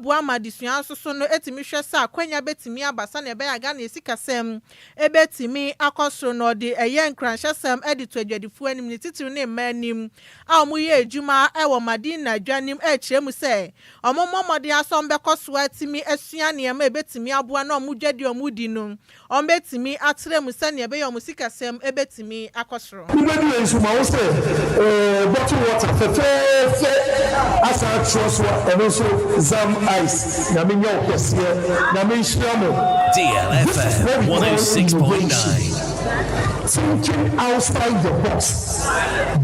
boa ma adesua nso so no tumi hwɛ sɛ akwanya bɛtumi aba sɛdeɛ ɛbɛyɛ a Ghana sikasɛm bɛtumi akɔ soro na ɔde ɛyɛ nkuranhyɛsɛm de to adwadifoɔ anim ne titiriw ne mmaa anim a wɔyɛ adwuma wɔ Madina dwa no mu rekyerɛ mu sɛ Wɔmmɔ mmɔden ara sɛ wɔbɛkɔ so atumi asua nneɛma a ebetumi aboa na wɔn dwadi a wɔredi no, wɔbetumi atra mu sɛnea ɛbɛyɛ a wɔn sikasɛm betumi akɔ soro. Wobɛdu yɛn nso ma wo sɛ oo bottle water fɛfɛɛfɛ asan atwerɛ so a ɛno nso zam ice Nyame nyɛ wo kɛseɛ Nyame nhyira mo This is DLFM what we call 106.9. innovation thinking outside the box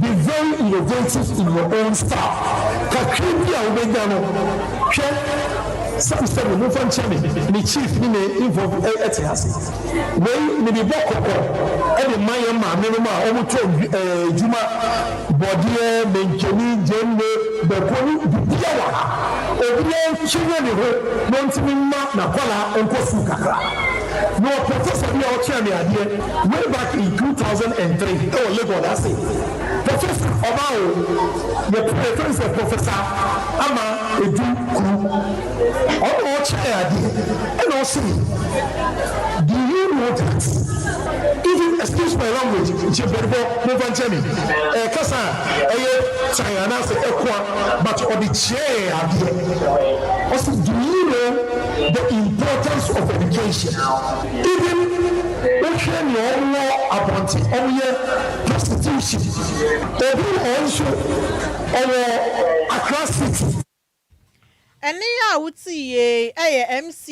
be very innovative in your own style kakra bi a wobɛnya no hwɛ sɛbi sɛbi momfa nkyɛ me me chief ne me involve ɛte ase wei mede bɔ kɔkɔ ɛde ma yɛn maame nom a wɔn tɔ adwuma bɔdeɛ menkani gyeene bɛko ne bibia wɔ ha obiara nkyerɛ ne ho na ɔntumi mma n'akwadaa nkɔ sukuu kakra. Mewɔ professor bi a ɔkyerɛ me adeɛ way back in 2003 ɛwɔ Legon ase. Professor ɔbaa o, yɛ yɛfrɛ no sɛ Professor Ama Edu Kuru. Ɔno na ɔkyerɛ yɛn adeɛ ɛna ɔse do you know that even excuse my language nkyɛ mpanyinfoɔ momfa nkyɛ me ɛyɛ kasa a ɛyɛ kyan anaasɛ ɛkoa but ɔde kyerɛɛ yɛn adeɛ. Ɔse do you know the importance of education even wohwɛ nea ɔmo wɔ abɔnten ɔmo yɛ prostitution obi wɔ hɔ nso ɔwɔ Accra city. Ɛnne a wote yei yɛ MC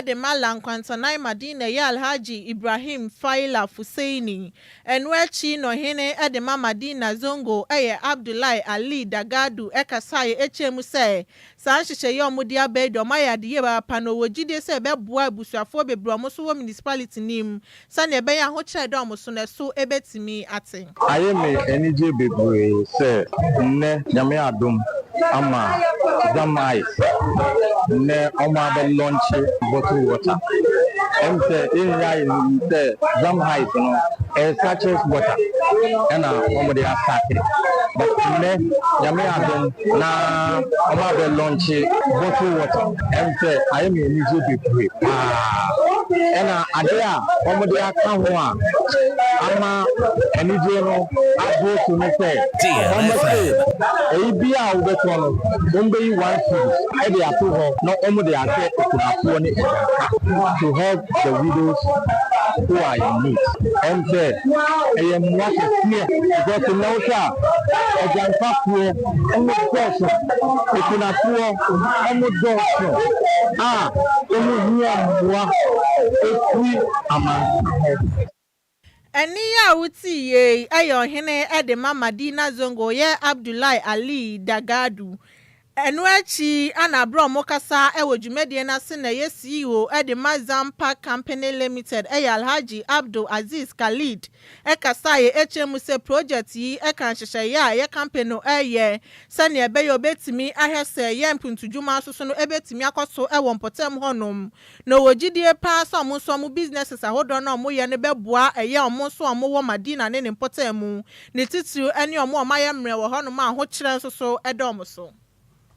de ma La Nkwantanang Madina yɛ Alhaji Ibrahim Faila Fuseini. Ɛno akyi na ɔhene de ma Madina Zongo yɛ Abdullahi Ali Dagadu kasaeɛ kyerɛɛ mu sɛ Saa nhyehyɛe yi a wɔde aba yi de, wɔayɛ ade yie papaapa na wɔwɔ gyidie sɛ ɛbɛboa abusuafoɔ bebree a wɔn nso wɔ municipality no mu sɛdeɛ ɛbɛyɛ a ahokyerɛ a ɛda wɔn so no ɛso bɛtumi ate. Ayɛ me anigye bebree sɛ nnɛ Nyame adom ama Zamais nnɛ ɔmo abɛ launche bottle water. Ɛm sɛ yɛn nyinaa yɛnim sɛ Zam Heights no ɛyɛ sachet water ɛna wɔn de asate but nnɛ Nyame adom na wɔn abɛ launche bottle water. Ɛm sɛ ayɛ me anigye bebree paa ɛna ade a wɔn de aka ho a ama anigye no aboro so ne sɛ wɔn se ɛyi biara a wobɛtɔ no wɔn bɛyi one cedi de ato hɔ na wɔn de ahwɛ akunafoɔ ne agyanka to help the widows who are in need. Ɛm sɛ ɛyɛ mmoa kɛseɛ because nnɛ wohwɛ a agyankafoɔ wɔn dɔɔso, akunafoɔ wɔn dɔɔso a wɔn hia mmoa ɛfiri amansan hɔ. Ɛnne yi a wotii yei yɛ ɔhene de ma Madina Zongo yɛ Abdullahi Ali Dagadu. Ɛno akyi na berɛ a wɔkasa wɔ dwumadie no ase na ɛyɛ CEO de ma Zampa Company Limited yɛ Alhaji Abdul Aziz Khalid kasaeɛ kyerɛ mu sɛ project yi ka nhyehyɛeɛ a ɛyɛ company no reyɛ sɛdeɛ ɛbɛyɛ wɔbɛtumi ahwɛ sɛ yɛn mpuntudwuma nso so no bɛtumi akɔ so wɔ mpɔtam hɔnom. Na ɔwɔ gyidie paa sɛ ɔmo nso ɔmo businesses ahodoɔ no a ɔmo yɛ no bɛboa ɛyɛ ɔmo nso a ɔmo wɔ Madina ne ne mpɔtam mu, ne titiriw ɛne ɔmo a ɔmo ayɛ mmerɛ wɔ hɔnom a ahokyerɛ nso so da ɔmo so.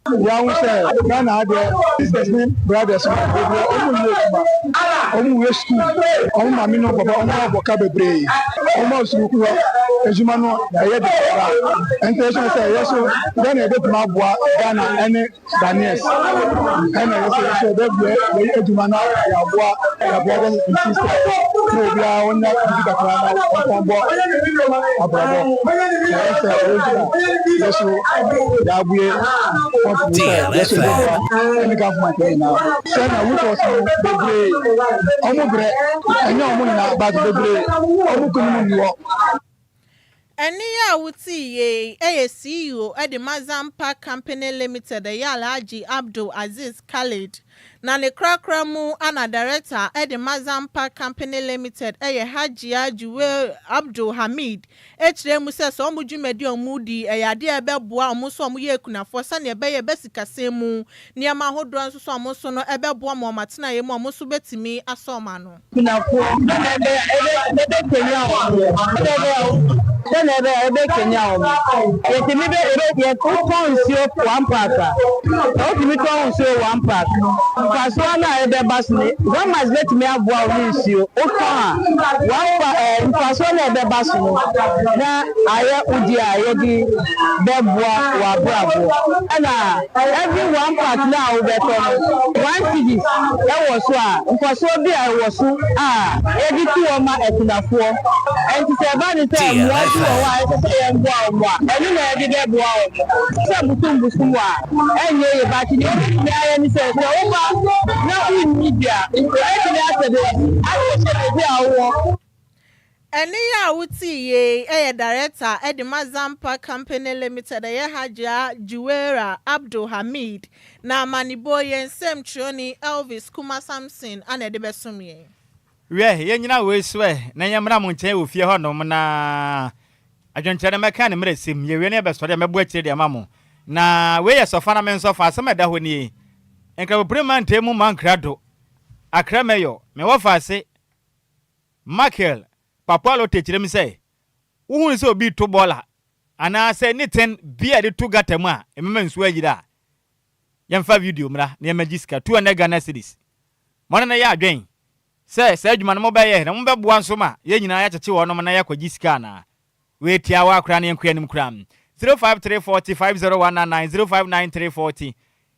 Yɛahu sɛ Ghana ha deɛ sisters ne brothers no bebree ɔmo nyɛ adwuma, ɔmo wie sukuu, ɔmo maame ne ɔmo papa ɔmo abɔ ka bebree, ɔmo a sukuu hɔ adwuma no ɛyɛ den kakra. Ɛnti ɛhyɛ sɛ yɛ so Ghana yɛbɛtumi aboa Ghana ɛne Ghanaians ɛna ɛsɛ sɛ sɛ ɛbɛboa yɛyɛ adwuma na yɛaboa yɛaboa brothers and sisters na obiara ɔnya biribi kakra na ɔmfa bɔ abrabɔ na ɛyɛ sɛ ɛyɛ nti na yɛso yɛabue company sɛ yɛso bɛboa ɛne government nyinaa sɛ na wotɔs no bebree ɔmo brɛ ɛnyɛ ɔmo nyinaa but bebree ɔmo kunu mu nni hɔ. Ɛnne yi a wotee yei yɛ CEO de ma Zampa Company Limited ɛyɛ Alhaji Abdul Aziz Khalid. Na ne korakora mu ana Director de ma Zampa Company Limited yɛ Hajia Juwel Abdul Hamid kyerɛ mu sɛ sɛ wɔn dwumadi a wɔredi ɛyɛ adeɛ a ɛbɛboa wɔn nso a wɔyɛ akunafoɔ sɛdeɛ ɛbɛyɛ ɛbɛ sikasɛm mu nneɛma ahodoɔ nso so a wɔn nso no ɛbɛboa ma wɔn atenaeɛ mu a wɔn nso bɛtumi asɔ wɔn ano. Akunafoɔ, sɛdeɛ ɛbɛyɛ a ɛbɛkanyan wɔn, sɛdeɛ ɛbɛyɛ a ɛbɛkanyan wɔn. Yɛtumi bɛ yɛbɛ yɛ wotɔn nsuo one pack a, sɛ wotumi tɔn nsuo one pack, mfasoɔ no a ɛbɛba so no, Zamax bɛtumi aboa wo ne nsuo wotɔn a, one pa ɛɛ mfasoɔ no a ɛbɛba so no, na ayɛ wo deɛ a yɛde bɛboa w'abrabɔ. Ɛna every one pack no a wobɛtɔ no, one cedis ɛwɔ so a, mfasoɔ bi a ɛwɔ so a yɛde to hɔ ma akunafoɔ. Ɛnti sɛ ɛba no sɛ mmoa bi wɔ hɔ a ɛsɛ sɛ yɛboa wɔn a, ɛno na yɛde bɛboa wɔn. Sɛ bosom bosom a, ɛnyɛ yie but deɛ wobɛtumi ayɛ ne sɛ, sɛ woba na wonni bi a, wobɛtumi asɛ baabi ahyehyɛ baabi a wowɔ. Ɛnne yi a wotee yei yɛ Director de ma Zampa Company Limited ɛyɛ Hajia Juwaira Abdul Hamid na amanebɔ yi yɛn nsɛmtwerɛni Elvis Kuma Samson na ɛde bɛsom yɛn. Wiɛ, yɛnnyina wei so ɛ, na yɛmmra mo nkyɛn wɔ fie hɔnom, na adwenkyerɛ no mɛka no mmerɛsɛm, yɛwie no yɛbɛsɔre a mɛbɔ akyire de ama mo. Na wei yɛ sɔfa na mensɔfa, asɛm a ɛda hɔ nie, Nkramoprem mantam mu Mankrado, Accra Mayor, me wɔfaase, Michael Papualote kyerɛ mu sɛ, Wohu no sɛ obi reto bɔɔla anaasɛ ne tɛn bi a yɛde to gata mu a ɛmema nsuo ayiri a, yɛmfa video mmra na yɛmmɛgye sika, 200 Ghana cedis. Mo ne no yɛ adwen sɛ saa adwuma no mobɛyɛ na mobɛboa nso ma yɛn nyinaa yɛakyekye wɔnom na yɛakɔgye sika anaa? Wei tiawa koraa na yɛnkɔ anim koraa. 053 40 50199 0593 40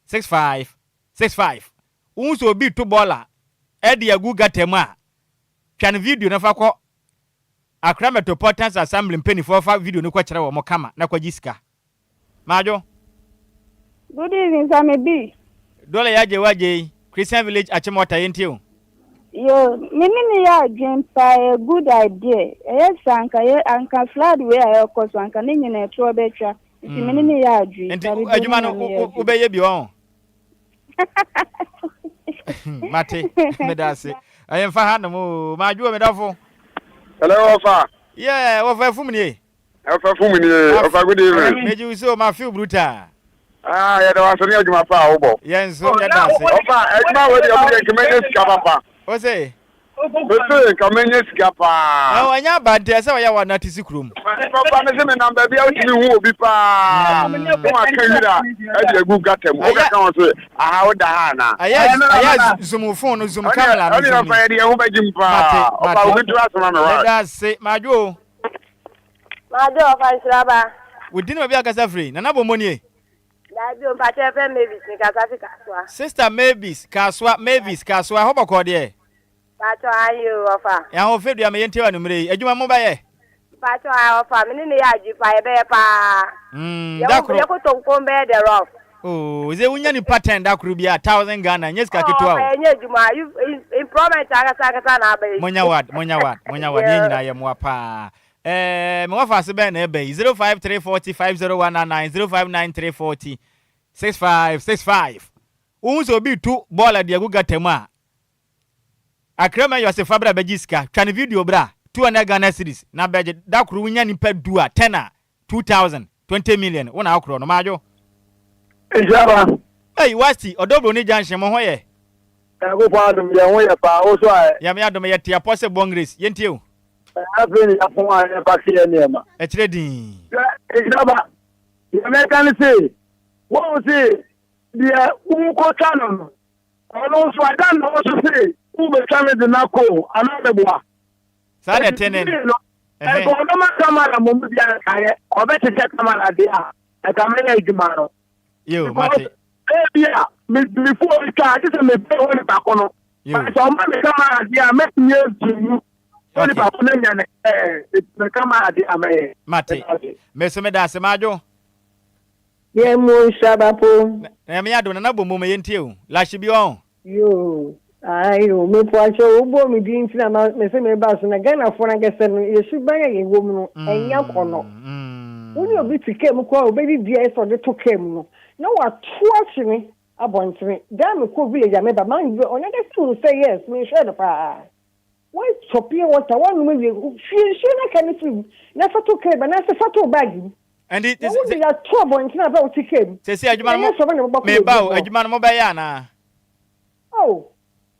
65 65 Wohu sɛ obi reto bɔɔla de agu gata mu a, twa no video na fa kɔ Accra Metropolitan Assembly mpanimfoɔ fa video no kɔkyerɛ wɔn kama na kɔgye sika. Madwo. Good evening, Sammy B. Dole ya gye wa gyei, Christian Village Achimota yɛntie o. Yo, me ne no yɛ adwen paa, ɛyɛ good idea. Ɛyɛ saa anka yɛ anka flood wei a ɛrekɔ so anka ne nyina ɛtoɔ bɛtwa. Nti me ne no yɛ adwen. Nti adwuma no wobɛyɛ bi ɔn? Mate, meda ase. Ɛyɛ mfa ha nom o. Madwo me dɔfo. Hello, Ofa. Yeah, Ofa fum nie. Ofa fum nie. Ofa good evening. Meji wo so ma feel brutal. Ah, yɛda wo ase ne adwuma pa a wobɔ. Yɛn nso yɛda ase. Ofa, adwuma wei deɛ mo deɛ nkɛmɛ nyɛ sika papa. O se. Mese nka mɛnya sika paa. Ɛwɔ ɛnyɛ aba nti ɛsɛ ɔyɛ wa nate si kurom. Papa mese menam baabi a wotumi hu obi paa na waka wira de agu gata mu. Wokɛka ho se aha woda ha anaa? Ɛyɛ ɛyɛ zoom phone no zoom camera no zoom. Ɔne ɔfa yɛde yɛn ho bɛgye mu paa. Mate Ɔfa mate. obi to asoma me wa. Meda ase madwo o. Madwo ɔfa nhyira ba. Wo din ne baabi a wokasa firi? Nana Bombo nie. Daabi o, mpakyɛ yɛfrɛ me Mavis, mekasa fi Kasoa. Sister Mavis, Kasoa, Mavis, Kasoa, ɛhɔ bɔkɔɔ deɛ? Mpakyɛ ahe o, ɔfa. Yɛn ahofadua me yɛntie wɔ anummerɛ yi, adwuma mo bɛyɛ? Mpakyɛ ahe ɔfa, me ne no yɛ adwene paa, yɛbɛyɛ paa. Mm, da koro. Yɛ kotonkon bɛyɛ the rough. Oh, sɛ wonya nipa 10 da koro bi a, 1000 Ghana, nyɛ sika ketewa o. Ɔfa yɛnyɛ adwuma, employment ankasa ankasa na aba yi. Monya wad, monya wad, monya wad, yɛn nyinaa yɛ mmoa paa. Ɛɛ me wɔfaase bɛn na ɛba yi? 053 40 50199 0593 40 6565. Wohu sɛ obi retu bɔɔla de agu gata mu a, Akrama yɛ ɔse fa bra bɛgye sika. Twa no video bra, 200 Ghana cedis na bɛgye. Da koro wonya nipa du a, 10 a, 2000, 20 million, wo na wokorɔ no. Madwo. Nhyira. Ei Wasti, Ɔdɔ Broni Junction, mo ho yɛ? Nyankopɔn adom yɛn ho yɛ paa, wo so aɛ? Nyame adom yɛte apɔ sɛ bongres, yɛntie o. Afei na yɛapɔn a yɛrepake yɛn nneɛma. Ɛkyerɛ dinn. Hwɛ, nhyira ba, deɛ mɛka ne se, woahu se deɛ worekɔtwa no no, ɔno nso ada ne ho so se worebɛtwa me de no akɔ o, anaa meboa? Saa na ɛte nen. No, ɛnka ɔbɛma kamara mmom deɛ anka yɛ, ɔbɛkyekyɛ kamara deɛ a, ɛnka mɛyɛ adwuma no. Yo, mate. Ebi a, me me phone twa a, gye sɛ mebɛn hɔ nipa ko no. Yo. Sɛ ɔma me kamara deɛ a, mɛtumi azu mu. Sɛ nipa ko no anya ne ɛɛ, me kamara deɛ a mɛyɛ. Mate. Me so meda ase, Madwo. Yɛn mu nhyira ba po. Na Nyame adom, Nana Bombo ma yɛntie o. Lahye bi ɔn. Yoo ae o mepakyɛw wo bɔɔ me din nti na ma mese me ba so na Ghanafoɔ no ankasa no yɛ suban a yɛwɔ mu no ɛnyɛ akɔnɔ wo ne obi te kaa mu koraa obɛdidi a ɛsɛ ɔde to kaa mu no na wato akyene abɔntene daa mekɔ village a meba man bi ɔno ankasa hu sɛ yes mehwɛ no paa woatɔ pure water woanom awie hwie nsuo no aka no firi mu na fa to kaa mu anaasɛ fa to bag mu Ɛnti na wode ato abɔntene a bɛ a wote kaa mu Sɛsi adwuma no ɛnyɛ sɛ ɔbɛ na bɛbɔ kɔ meba o baabi adwuma no mobɛyɛ anaa? Oh,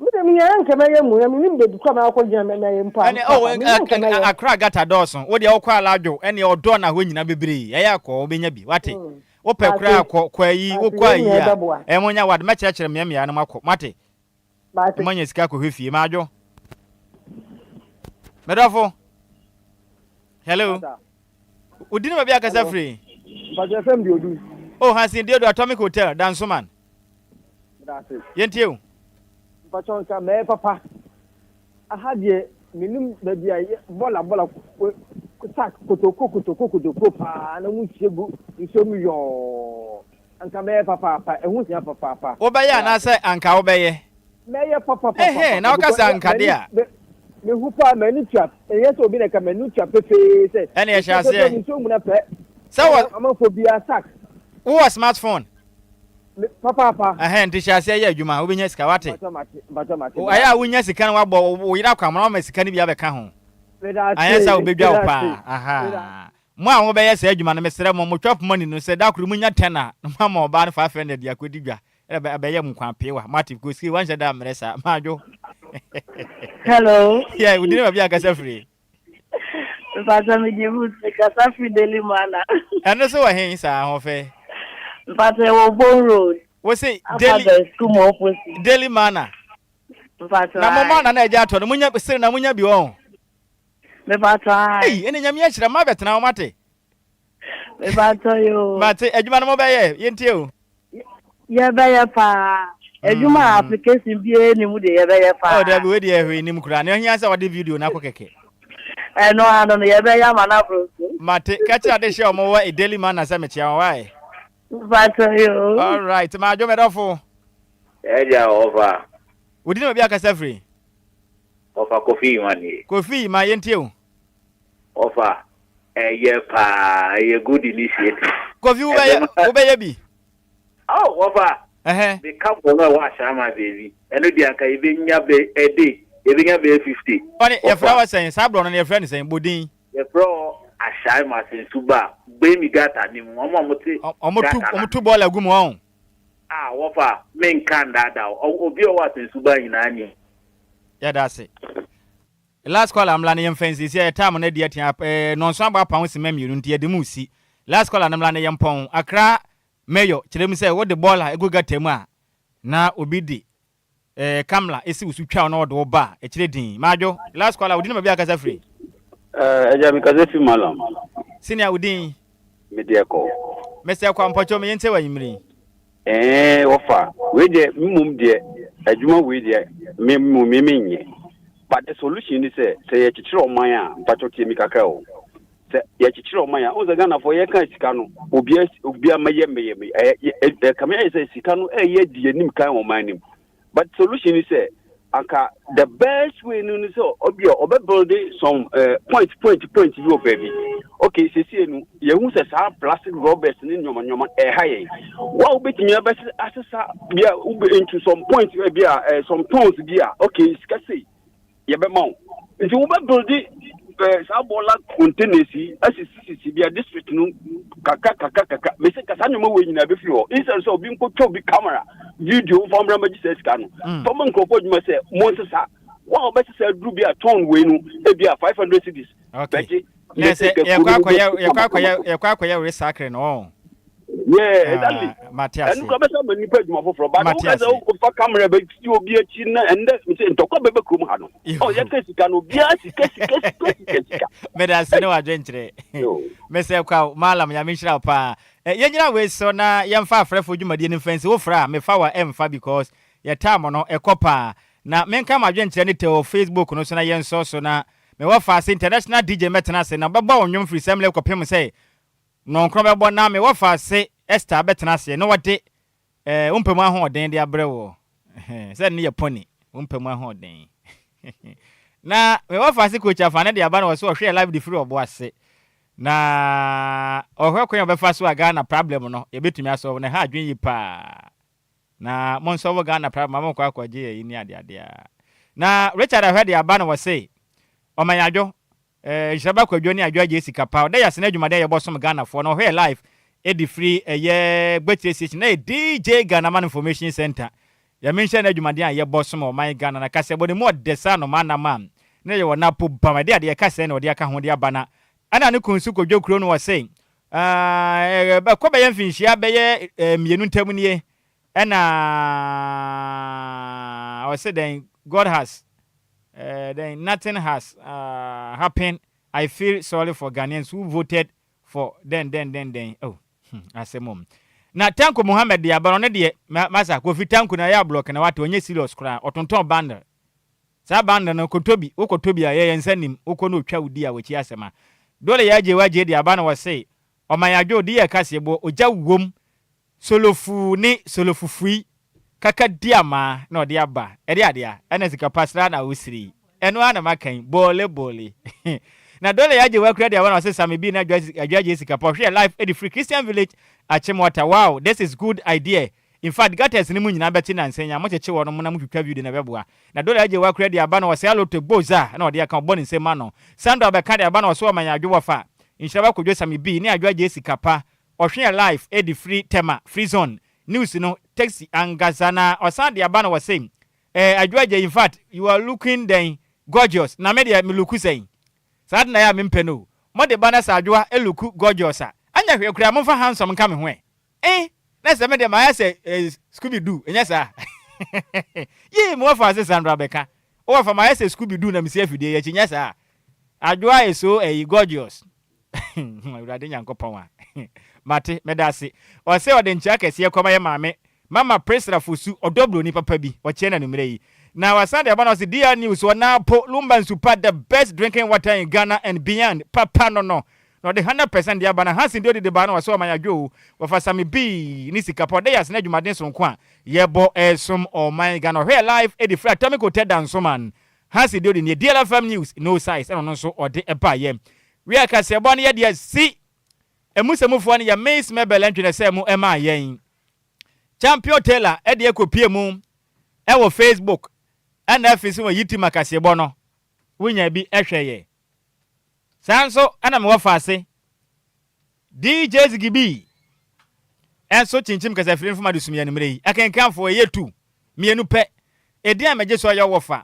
me deɛ menya anka mɛyɛ mu na menim baabi kɔ a makɔ gyina mɛyɛ mpo a Ɛne oh papa menya anka mɛyɛ. Accra gata dɔɔso wo deɛ wokɔ aladwo ɛne ɔdɔ na hɔ nyina bebree ɛyɛ akɔ wobɛnya bi wate wopɛ koraa kɔ kɔ ayi wokɔ ayi a ɛyɛ monya wade mɛkyerɛkyerɛ mmeammea no makɔ moate moanya sika akɔhwɛ fie madwo medɔfo hello wodi ne baabi akasa firi Mpakyɛ fɛm Diodu. Oh Hansin Diodu Atomic Hotel Dansoman. Yɛntie o. Mpakyɛ nka mɛyɛ papa. Aha deɛ menim baabi a bɔla bɔla sack kotoko kotoko kotoko paa na mu nsuo gu nsuo mu yɔɔ. Anka mɛyɛ papaapa, ɛho hia papaapa. Wobɛyɛ anaasɛ anka wobɛyɛ? Mɛyɛ papapapa. Ɛhɛn, na woka sɛ anka de a. Mehu paa, m'ani tua, ɛnyɛ sɛ obi na ɛka, m'ani tua pefee sɛ. Ɛne ɛhyɛ aseɛ. Nsuo muna pɛ. Sɛ wɔ. Amanfoɔ biara sack. Wowɔ smartphone? Papaapa. Ɛhɛn, nti hyɛ aseɛ yɛ adwuma, wobɛnya sika, wate? Mpakyɛ mate, mpakyɛ mate. Ɛyɛ a wonya sika no wabɔ wo yere akwammena wama sika no bi abɛka ho. Anyɛ saa wobɛdwa wo paa. Ahaa. Mo a mobɛyɛ saa adwuma no, mesrɛ mo, mo chop money no, sɛ da koro monya ten a, na moama ɔbaa no 500 de akɔdi dwa, ɛna ɛbɛyɛ mo nkwa peewa. Moate, because kei wanhyɛ da ammrɛ saa. Madwo. Hello. Yeah, wodi ne baabi akasa firi. Mpatwa me di root, me kasa firi Daily Manna. Ɛno so wɔ he saa ahoɔfɛ? Mpatwa ɛwɔ Bone Road. Wo se Daily School mu opposite. Daily Manna. Mpatwa. Na mo manna na agya atɔ no, munya sere na munya bi wɔn. Mepatɔ ae. Ei, ɛne Nyame ahyira mo abɛtena hɔ mate. Mepatɔ yoo. Mate, adwuma no mobɛyɛ, yɛntie o. Yɛbɛyɛ paa. Adwuma a application biara nni mu deɛ yɛbɛyɛ paa. Oh, dabi, wei deɛ hwee nnim koraa. Nea ohia sɛ wɔde video no akɔ kɛkɛ. Ɛno ano no, yɛbɛyɛ ama no aboro so. Mate, ka kyerɛ adehyeɛ a wɔwɔ Daily Manna sɛ mekyea wɔn, why? Mepatɔ yoo. Alright, madwo medɔfo. Ɛgya ɔfa. Wodi ne baabi akasa firi? Ɔfa Kofi Yima nie. Kofi ma yɛntie o. Ɔfa, ɛyɛ paa, ɛyɛ good initiative. Kofi wobɛyɛ wobɛyɛ bi? Oh, ɔfa, Ɛhɛ. me ka bɔ no a ɛwɔ Ashaiman baabi, ɛno deɛ anka yɛbɛnya bɛ a day, yɛbɛnya bɛyɛ 50. Ɔne, yɛfrɛ Ɔfa. hɔ sɛn? Saa borɔno no yɛfrɛ no sɛn? Bɔ din. Yɛfrɛ hɔ Ashaiman Asensu Ba, Gbemi gutter no mu, wɔn a wɔte Wɔto gutter no wɔto bɔɔla gu mu ɔn. Ah, wɔfa, menka nnaadaa wo, obi a ɔwɔ Asensu Ba nyinaa nim. Yɛda ase. Last caller mmra na yɛmfa nsi. Seesei yɛ time no adi atia eh, nnɔnson abɔ apa ho simma mmienu nti yɛde mu resi. Last caller no mmra na yɛmpɔn. Accra Mayor kyerɛ mu sɛ wode bɔɔla gu gutter mu a na obi de eh, camera esi wo so twa wo na ɔde wo ba a, ɛkyerɛ din. Madwo, last caller, wo din ne baabi a kasa firi? Eh, agya mekasa fi Malam. Senior, wo din? Mede ɛkɔ. Mr. Ɛkɔ, mpɔkyɛw me yɛntie wɔ anwummere yi. Ɛɛ wɔfa wei deɛ me mmom deɛ adwuma wei deɛ me mmom me menyɛ but the solution ni sɛ sɛ yɛkyekyere ɔman a mpakyɛw tie mi kakra o sɛ yɛkyekyere ɔman a ɔn sɛ Ghanafoɔ yɛka sika no obia obia mɛyɛ mɛyɛ mɛyɛ ɛyɛ ɛkame ayɛ sɛ sika no ɛyɛ di anim kan ɔman nim But solution ni sɛ anka the best way no ni sɛ ɔbi a ɔbɛ build some uh, point point point bi wɔ baabi. Okay, sesie no yɛhu sɛ saa plastic rubbers ne nneɛma nneɛma ɛha yɛn. Wa wobɛtumi abɛsesa asesa bi a wobɛ into some point bi a uh, some tons bi a okay sika sei. Yɛbɛma wo. Nti wobɛ buildi eh, saa bɔɔla containers yi asisisisi bia district no kakra kakra kakra. Mese ka saa nneɛma wei nyinaa bɛfiri hɔ. Instead sɛ obi nkɔtwa obi camera video mfa mmra mmɛgye saa sika no. Fa ma nkurɔfoɔ adwuma sɛ monsesa. Wo a wobɛsesa aduru bi a tɔn wei no ebi a 500 cedis Okay. bɛgye. Na Mese sɛ ka yɛkɔ kuro no akɔyɛ bɛsi yɛkɔ kama akɔyɛ kama. yɛkɔ akɔyɛ recycling no ɔn. Yeah, exactly. Ah, mate Ɛno ase. kora bɛsɛ ama nnipa adwuma foforɔ. But Mate woka sɛ ase. wofa camera bɛsi obi akyi na ɛndɛ mesɛ ntɔkwa bɛbɛ kurom ha no. Oh, yɛka sika no obiara sika sika sika sika sika. Meda ase ne w'adwenkyerɛ. Mesɛ kwa Malam Nyame nhyira wo paa. Eh, yɛnyina wei so na yɛmfa afrɛfo dwumadie no mfa nsi. Wofrɛ a mefa wa ɛmfa because yɛ time no ɛkɔ paa. Na menka m'adwenkyerɛ ne tɛ wɔ Facebook no so na yɛnsɔ so na mewɔ faase international DJ mɛtena ase na ɔbɛbɔ wo nnwom firi sɛmlɛ kɔpem sɛ Nnɔnkron bɛbɔ na me wɔfaase Esther bɛtena aseɛ na wɔde eh, wo mpɛ mu ahoɔden de abrɛ woɔ. Sɛ ne yɛ pɔni, wo mpɛ mu ahoɔden. Na me wɔfaase Coach Afane de aba na wɔso ɔhwɛɛ live de firi ɔbo ase. Na ɔhwɛ kwan a ɔbɛfa so a Ghana problem no yɛbɛtumi asɔlve no, ɛha adwene yi paa. Na monsɔlve Ghana problem ma monkɔ akɔgye ayi ne adeade a. Na Richard Ahwɛ de aba na wɔse ɔmanyadwo Eh nhyira ba kwadwo ne adwo agye sika paa ɔda yase na adwumaden a yɛbɔ som Ghana foɔ na ɔhwɛ yɛ live ɛdi firi ɛyɛ gbakyire station na yɛ DJ Ghana man information center Nyame nhyira na adwumaden a yɛbɔ som ɔman Ghana na kasɛbɔ no mu ɔdɛ saa anomaa nam a na yɛwɔ napo bam ɛde adeɛ ɛka sɛn na ɔde aka ho de aba na ɛna ne kun nso kwadwo kuro no ɔse eh ɛkɔ bɛyɛ mfinhyia bɛyɛ eh mmienu ntam nie ɛna ɔse dɛn God has eh, then nothing has uh, happened. I feel sorry for Ghanaians who voted for then then then then. Oh, hmm, asɛm om. Na Tanko Muhammad de aba no ne deɛ masa Kofi Tanko na ɛyɛ ablɔk na wate ɔnyɛ serious koraa ɔtontɔn bundle. Saa bundle no kɔtɔ bi wokɔtɔ bi a yɛyɛ nsa nim wokɔ na otwa wo di a wakyi asɛm a. Dole yɛ agye wagye de aba no wɔse ɔman adwo di yɛ kaseɛ boɔ ogya wom Solofuu ne solofufui kaka di amaa na ɔde aba ɛde ade a ɛna sika pa sra na wosiri yi ɛno ara na maka yi boole boole na dole ya gye wakura de aba na ɔse same bi na adwa gye sika pa ɔhwɛ life ɛde firi Christian village Achimota wow this is good idea in fact gutters no mu nyinaa bɛte nansa yi a mokyekye wɔn mo na motwitwa video na ɛbɛboa na dole agye wakura de aba na ɔse aloto gboza na ɔde aka ɔbɔ ne nsam ma no Sandra bɛka de aba na ɔse ɔman adwo wɔfa nhyira bakɔdwo same bi ne adwo agye sika pa Ɔhwɛ live de firi Tema free zone news no taxi ankasa na ɔsan de aba na ɔse eh Adwo Agyei infact you are looking dɛn gorgeous na me deɛ me looku sɛn? Saa ade na ɛyɛ a mempɛ no o mo de ba na sɛ Adwoa looku gorgeous a anyɛ hwee koraa momfa handsome nka me ho ɛ eh na sɛ me deɛ mayɛ sɛ eh Scooby Doo ɛnyɛ saa yii me wɔfa ase Sandra bɛka wo wɔfa mayɛ sɛ Scooby Doo na mesi afidie yi akyi nyɛ saa Adwoa is so eh gorgeous. Awurade Nyankopɔn a. Mate, meda ase. Ɔsɛ ɔde nkyea kɛseɛ kɔma yɛ maame, Mama Priscilla Fosu, ɔdɔ broni papa bi, ɔkyea no anwummerɛ yi. Na wasan de aba na ɔse DR News, Ɔnaapo, Lumba Nsupa, the best drinking water in Ghana and beyond, papa no no. Na ɔde 100% de aba na Hansen deɛ ɔde de baa na ɔsɛ ɔman adwo o, wɔfa Sami B ne sika pa, ɔda yɛ ase na adwumaden sononko a yɛbɔ ɛresom ɔman Ghana. Ɔhwɛ yɛ live de firi Atomic Hotel Dansoman. Hansen deɛ ɔde nie, DLFM News, no size, ɛna ɔno nso ɔde baeɛ. Wiɛ, kaseɛbɔ no yɛ deɛ si emu sɛmufoɔ no yɛ Miss Mabel Antwi na ɛsɛɛ mu maa yɛn. Champion Taylor deɛ kɔpie mu wɔ Facebook ɛna afei nso wɔ Yitima kaseɛbɔ no wonya bi hwɛ yɛ. Saa nso ɛna mewɔ faase DJ Ziggy B nso kyinkyim kasafiri mfoma de sum yɛn anwummerɛ yi. Akenkanfoɔ ɛyɛ tu mmienu pɛ. Edin a megye so yɛ Wɔfa.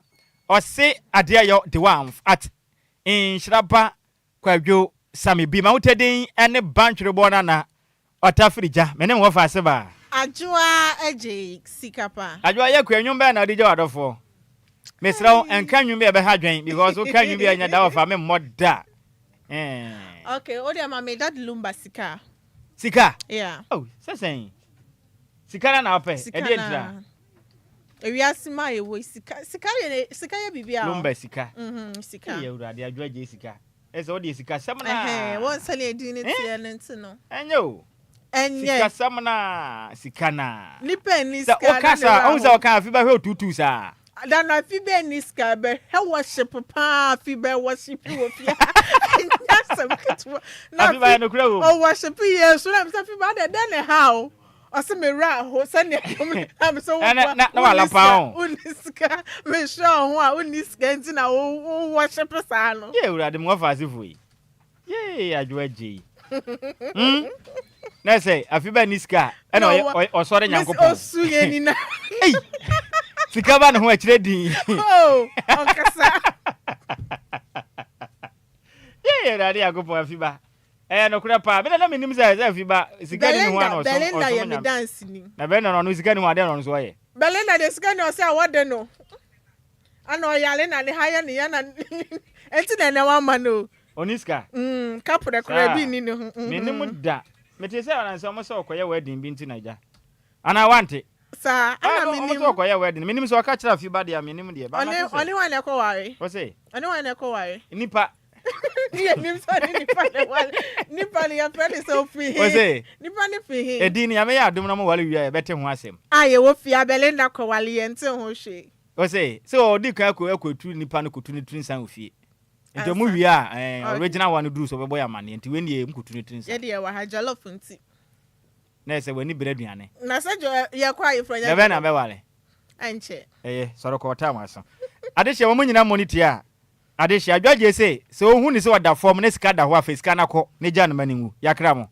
Ɔse adeɛ yɔ de wanf at nhyira ba Kwadwo Sammy bi ma wo tɛ din ne bantwerebɔ nana Ɔtafiri gya me ne me wɔfa ase baa. Adwoa agye sika pa. Adwoa yɛ kua nwom bɛn na wode gya w'adɔfoɔ? Mesrɛ wo nka nwom bi a ɛbɛha dwen because woka nwom bi a ɛnyɛ da wɔfa me mmɔ da eh. Okay, wo deɛ ma me Daddy Lumba sika. Sika? Yeah. Oh, sɛ sɛn? Sika na na wopɛ? Sika Ɛdeɛ na. ntira? Ewiase mu a yɛwɔ yi sika sika yɛ sika yɛ biribi a. Lumba sika. Mhm, sika. Ee Awurade Adwoa gye sika. Ɛsɛ wo deɛ sikasɛm no Ɛhɛn, a. wɔn sɛnea edin no teɛ no nti no. Ɛnyɛ o. Ɛnyɛ. Sikasɛm no a, sika no a. Nipa nni Sɛ sika na woka ne saa, werɛ wohu sɛ ahow. ɔka afi bɛhwɛ otuutuu saa. Da no afi bɛ nni sika bɛhwɛ worship paa afi bɛ worship wɔ fie ha. Ɛnyɛ asɛm ketewa. Na Afi ba yɛ nokorɛ wɔ mu. Ɔ worship yɛ so na mesɛ afi ba adɛn dɛn na ɛha wo? Ɔse me werɛ aho sɛnea dwom no na mesɛ wo Ɛnɛ na na wonni walapa sika ho. wonni sika mehwɛ wo ho a wonni sika nti na wo wo worship saa no. Yee Awurade me wɔfa asefo yi. Yee Adwoa Agyei. Hmm? Na sɛ afi ba ni sika a ɛna ɔyɛ ɔyɛ ɔsɔre Nyankopɔn. Osu yɛ nina. Ei! Sika ba ne ho akyerɛ din. Oh, ɔnkasa. Yee Awurade Nyankopɔn afi ba. Ɛyɛ nokorɛ paa. Me na na menim sɛ sɛ afi ba sika ni ne ho a na Belinda ɔsom Belinda ɔsom yɛ me Nyame. danseni. Na Belinda no ɔno sika ni ho adeɛ na ɔno nso ɔyɛ. Belinda deɛ sika ni ɔsɛ a wɔde no. Ana ɔyare na ne ha yɛ ne ya na enti na ɛnɛ wama no o. Ɔni sika? Mm, kaprɛ koraa bi nni ne ho. Mm. Menim da. Mete sɛ ɔnansɛ ɔmo sɛ ɔkɔyɛ wedding bi nti na agya. Anaa wante? Saa, ana Ɔmo menim. sɛ ɔkɔyɛ wedding. Menim sɛ ɔka kyerɛ afi ba deɛ a menim deɛ. Ba Ɔne mate sɛ. ɔne hwan na ɛkɔ ware? Ɔse. Ɔne hwan na ɛkɔ ware? Nipa. Ne yɛ nim sɛ ɔne nipa na ɛware. Nipa no yɛfrɛ ne sɛ ofi he? Ɔse. Nipa no fi he? Edin no Nyame yɛ adom na ɔmo ware wie a yɛbɛte ho asɛm. A yɛwɔ fie a Belinda kɔ ware yɛnte ho hwee. Ɔse sɛ ɔdi kan akɔ akɔtu nipa no kɔtu ne tiri nsan wɔ fie. Nti ɔmo wie a ɛɛ original one no duru so ɔbɛbɔ yɛ amaneɛ nti wei deɛ ɔmo kɔtu ne tiri nsan. Yɛde yɛwɔ ha jollof nti. Na ɛsɛ w'ani bere aduane. Na sɛ jɔ yɛkɔ ayefrɔ nyɛ Dɛbɛn na jollof. bɛware? Ɛnkyɛ. Ɛyɛ sɔre kɔ ɔtaa mo aso. Adehyeɛ wɔn nyinaa mmɔ ne ti a adehyeɛ adwagye se sɛ ohu ne sɛ ɔda fam na sika da hɔ a fa sika no kɔ na gya no ma no nwu. Yakra mo.